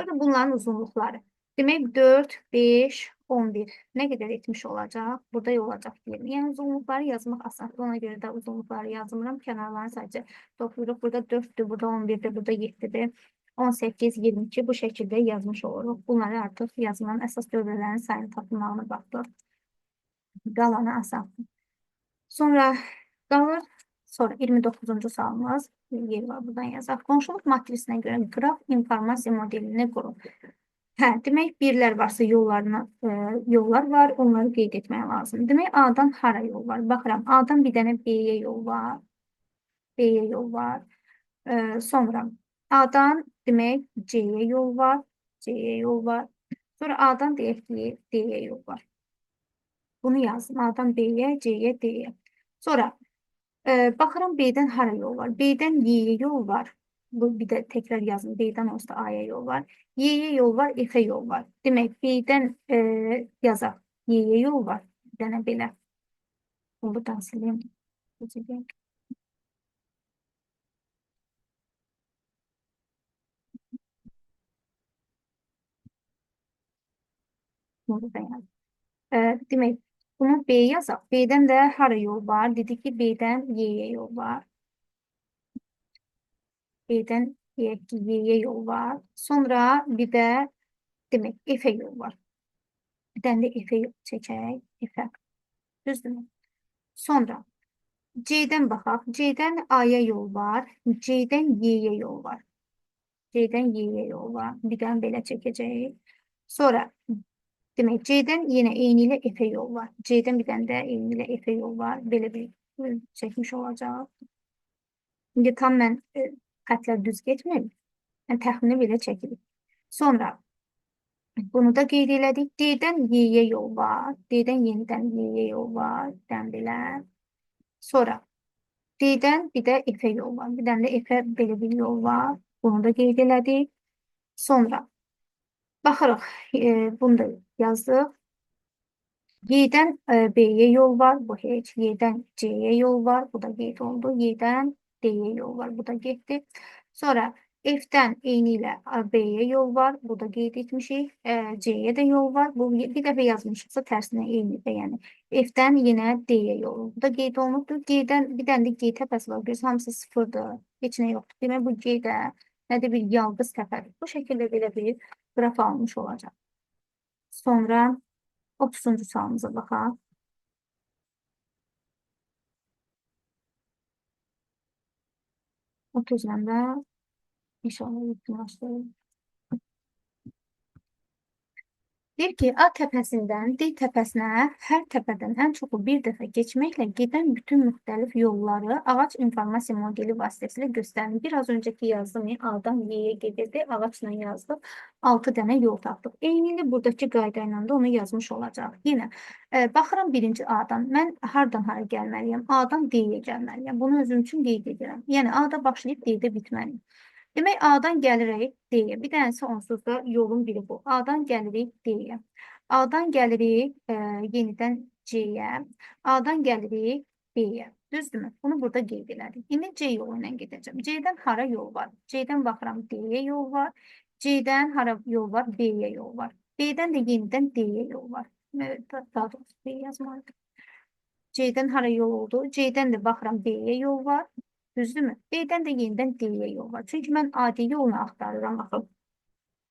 Sonra bunların uzunluqları. Demək 4, 5, 11. Nə qədər etmiş olacaq? Burada olacaq 20. Yəni uzunluqları yazmaq asandır. Ona görə də uzunluqları yazmıram. Kənarlarını sadəcə toplayırıq. Burada 4-dür, burada 11-dir, burada 7-dir. 18, 22 bu şəkildə yazmış oluruq. Bunları artıq yazmam. Əsas dövrələrin sayını tapılmağına baxdıq. Qalanı asandır. Sonra qalır. Sonra 29-cu sualımız. Yer var, buradan yazaq. Qonşuluq matrisinə görə qraf informasiya modelini qurun. Hə, demək birlər varsa yollarına, yollar var, onları qeyd etmək lazımdır. Demək A-dan hara yol var? Baxıram, A-dan bir dənə B-yə yol var. B-yə yol var. Sonra A-dan demək C-yə yol var. C-yə yol var. Sonra A-dan deyək ki, D-yə yol var. Bunu yazdım. A-dan B-yə, C-yə, D-yə. Sonra baxıram B-dən hara yol var? B-dən Y-yə yol var. Bu bir də təkrar yazın. B-dən onsuz da A-ya yol var. Y-yə yol var, F-ə yol var. Demək B-dən yazaq. Y-yə yol var. Bir dənə belə. Bunu buradan sileyim. Bunu buradan yazdım. Demək bunu B yazaq. B-dən də hara yol var? Dedik ki, B-dən Y-yə yol var. B-dən deyək ki, Y-yə yol var. Sonra bir də demək F-ə yol var. Bir dənə də F-ə yol çəkək. F-ə. Düzdürmü? Sonra C-dən baxaq. C-dən A-ya yol var. C-dən Y-yə yol var. C-dən Y-yə yol var. Bir dənə belə çəkəcəyik. Sonra demək C-dən yenə eyni ilə F-ə yol var. C-dən bir dənə də eyni ilə F-ə yol var. Belə bir çəkmiş olacaq. İndi tam mən xətlər düz getmir. Yəni təxmini belə çəkilir. Sonra bunu da qeyd elədik. D-dən Y-yə yol var. D-dən yenidən Y-yə yol var. Bir dənə belə. Sonra D-dən bir də F-ə yol var. Bir dənə də F-ə belə bir yol var. Bunu da qeyd elədik. Sonra baxırıq. Bunu da yazdıq. Y-dən B-yə yol var. Bu heç. Y-dən C-yə yol var. Bu da qeyd olundu. Y-dən D-yə yol var. Bu da getdi. Sonra F-dən eyni ilə B-yə yol var. Bu da qeyd etmişik. C-yə də yol var. Bu bir dəfə yazmışıqsa tərsinə eyni də, yəni F-dən yenə D-yə yol var. Bu da qeyd olunubdur. G-dən bir dənə də G təpəsi var. Görürsünüz, hamısı sıfırdır. Heç nə yoxdur. Demək bu G də nədir bir yalqız təpədir. Bu şəkildə belə bir qraf almış olacaq. Sonra 30-cu sualımıza baxaq. 30-la da inşallah yekunlaşdırırıq. Deyir ki, A təpəsindən D təpəsinə hər təpədən ən çoxu bir dəfə keçməklə gedən bütün müxtəlif yolları ağac informasiya modeli vasitəsilə göstərin. Biraz öncəki yazdığım A-dan Y-yə gedirdi. Ağacla yazdıq. 6 dənə yol tapdıq. Eynilə buradakı qayda ilə də onu yazmış olacaq. Yenə baxıram birinci A-dan. Mən hardan hara gəlməliyəm? A-dan D-yə gəlməliyəm. Bunu özüm üçün qeyd edirəm. Yəni A-da başlayıb D-də bitməliyəm. Demək A-dan gəlirik D-yə. Bir dənəsi onsuz da yolun biri bu. A-dan gəlirik D-yə. A-dan gəlirik yenidən C-yə. A-dan gəlirik B-yə. Düzdürmü? Bunu burada qeyd elədik. İndi C yolu ilə gedəcəm. C-dən hara yol var? C-dən baxıram D-yə yol var. C-dən hara yol var? B-yə yol var. B-dən də yenidən D-yə yol var. Daha doğrusu B yazmalıydım. C-dən hara yol oldu? C-dən də baxıram B-yə yol var. Düzdürmü? B-dən də yenidən D-yə yol var. Çünki mən AD yolunu axtarıram axı.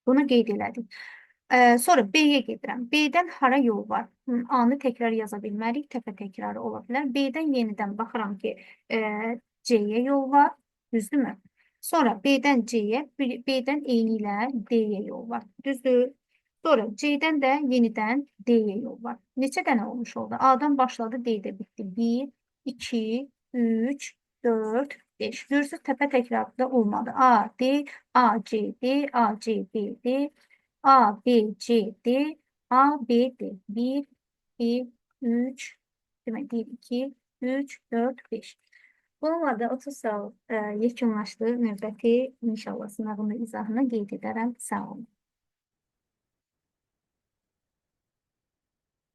Bunu qeyd elədik. Sonra B-yə gedirəm. B-dən hara yol var? A-nı təkrar yaza bilmərik. Təpə təkrarı ola bilər. B-dən yenidən baxıram ki, C-yə yol var. Düzdürmü? Sonra B-dən C-yə, B-dən eyni ilə D-yə yol var. Düzdür? Sonra C-dən də yenidən D-yə yol var. Neçə dənə olmuş oldu? A-dan başladı, D-də bitdi. 1, 2, 3, 4, 5. Görürsünüz, təpə təkrarı da olmadı. A, D, A, C, D, A, C, B, D, A, B, C, D, A, B, D. 1, 2, 3, demək 1, 2, 3, 4, 5. Bununla da 30 sual yekunlaşdı. Növbəti inşallah sınavın izahını qeyd edərəm. Sağ olun.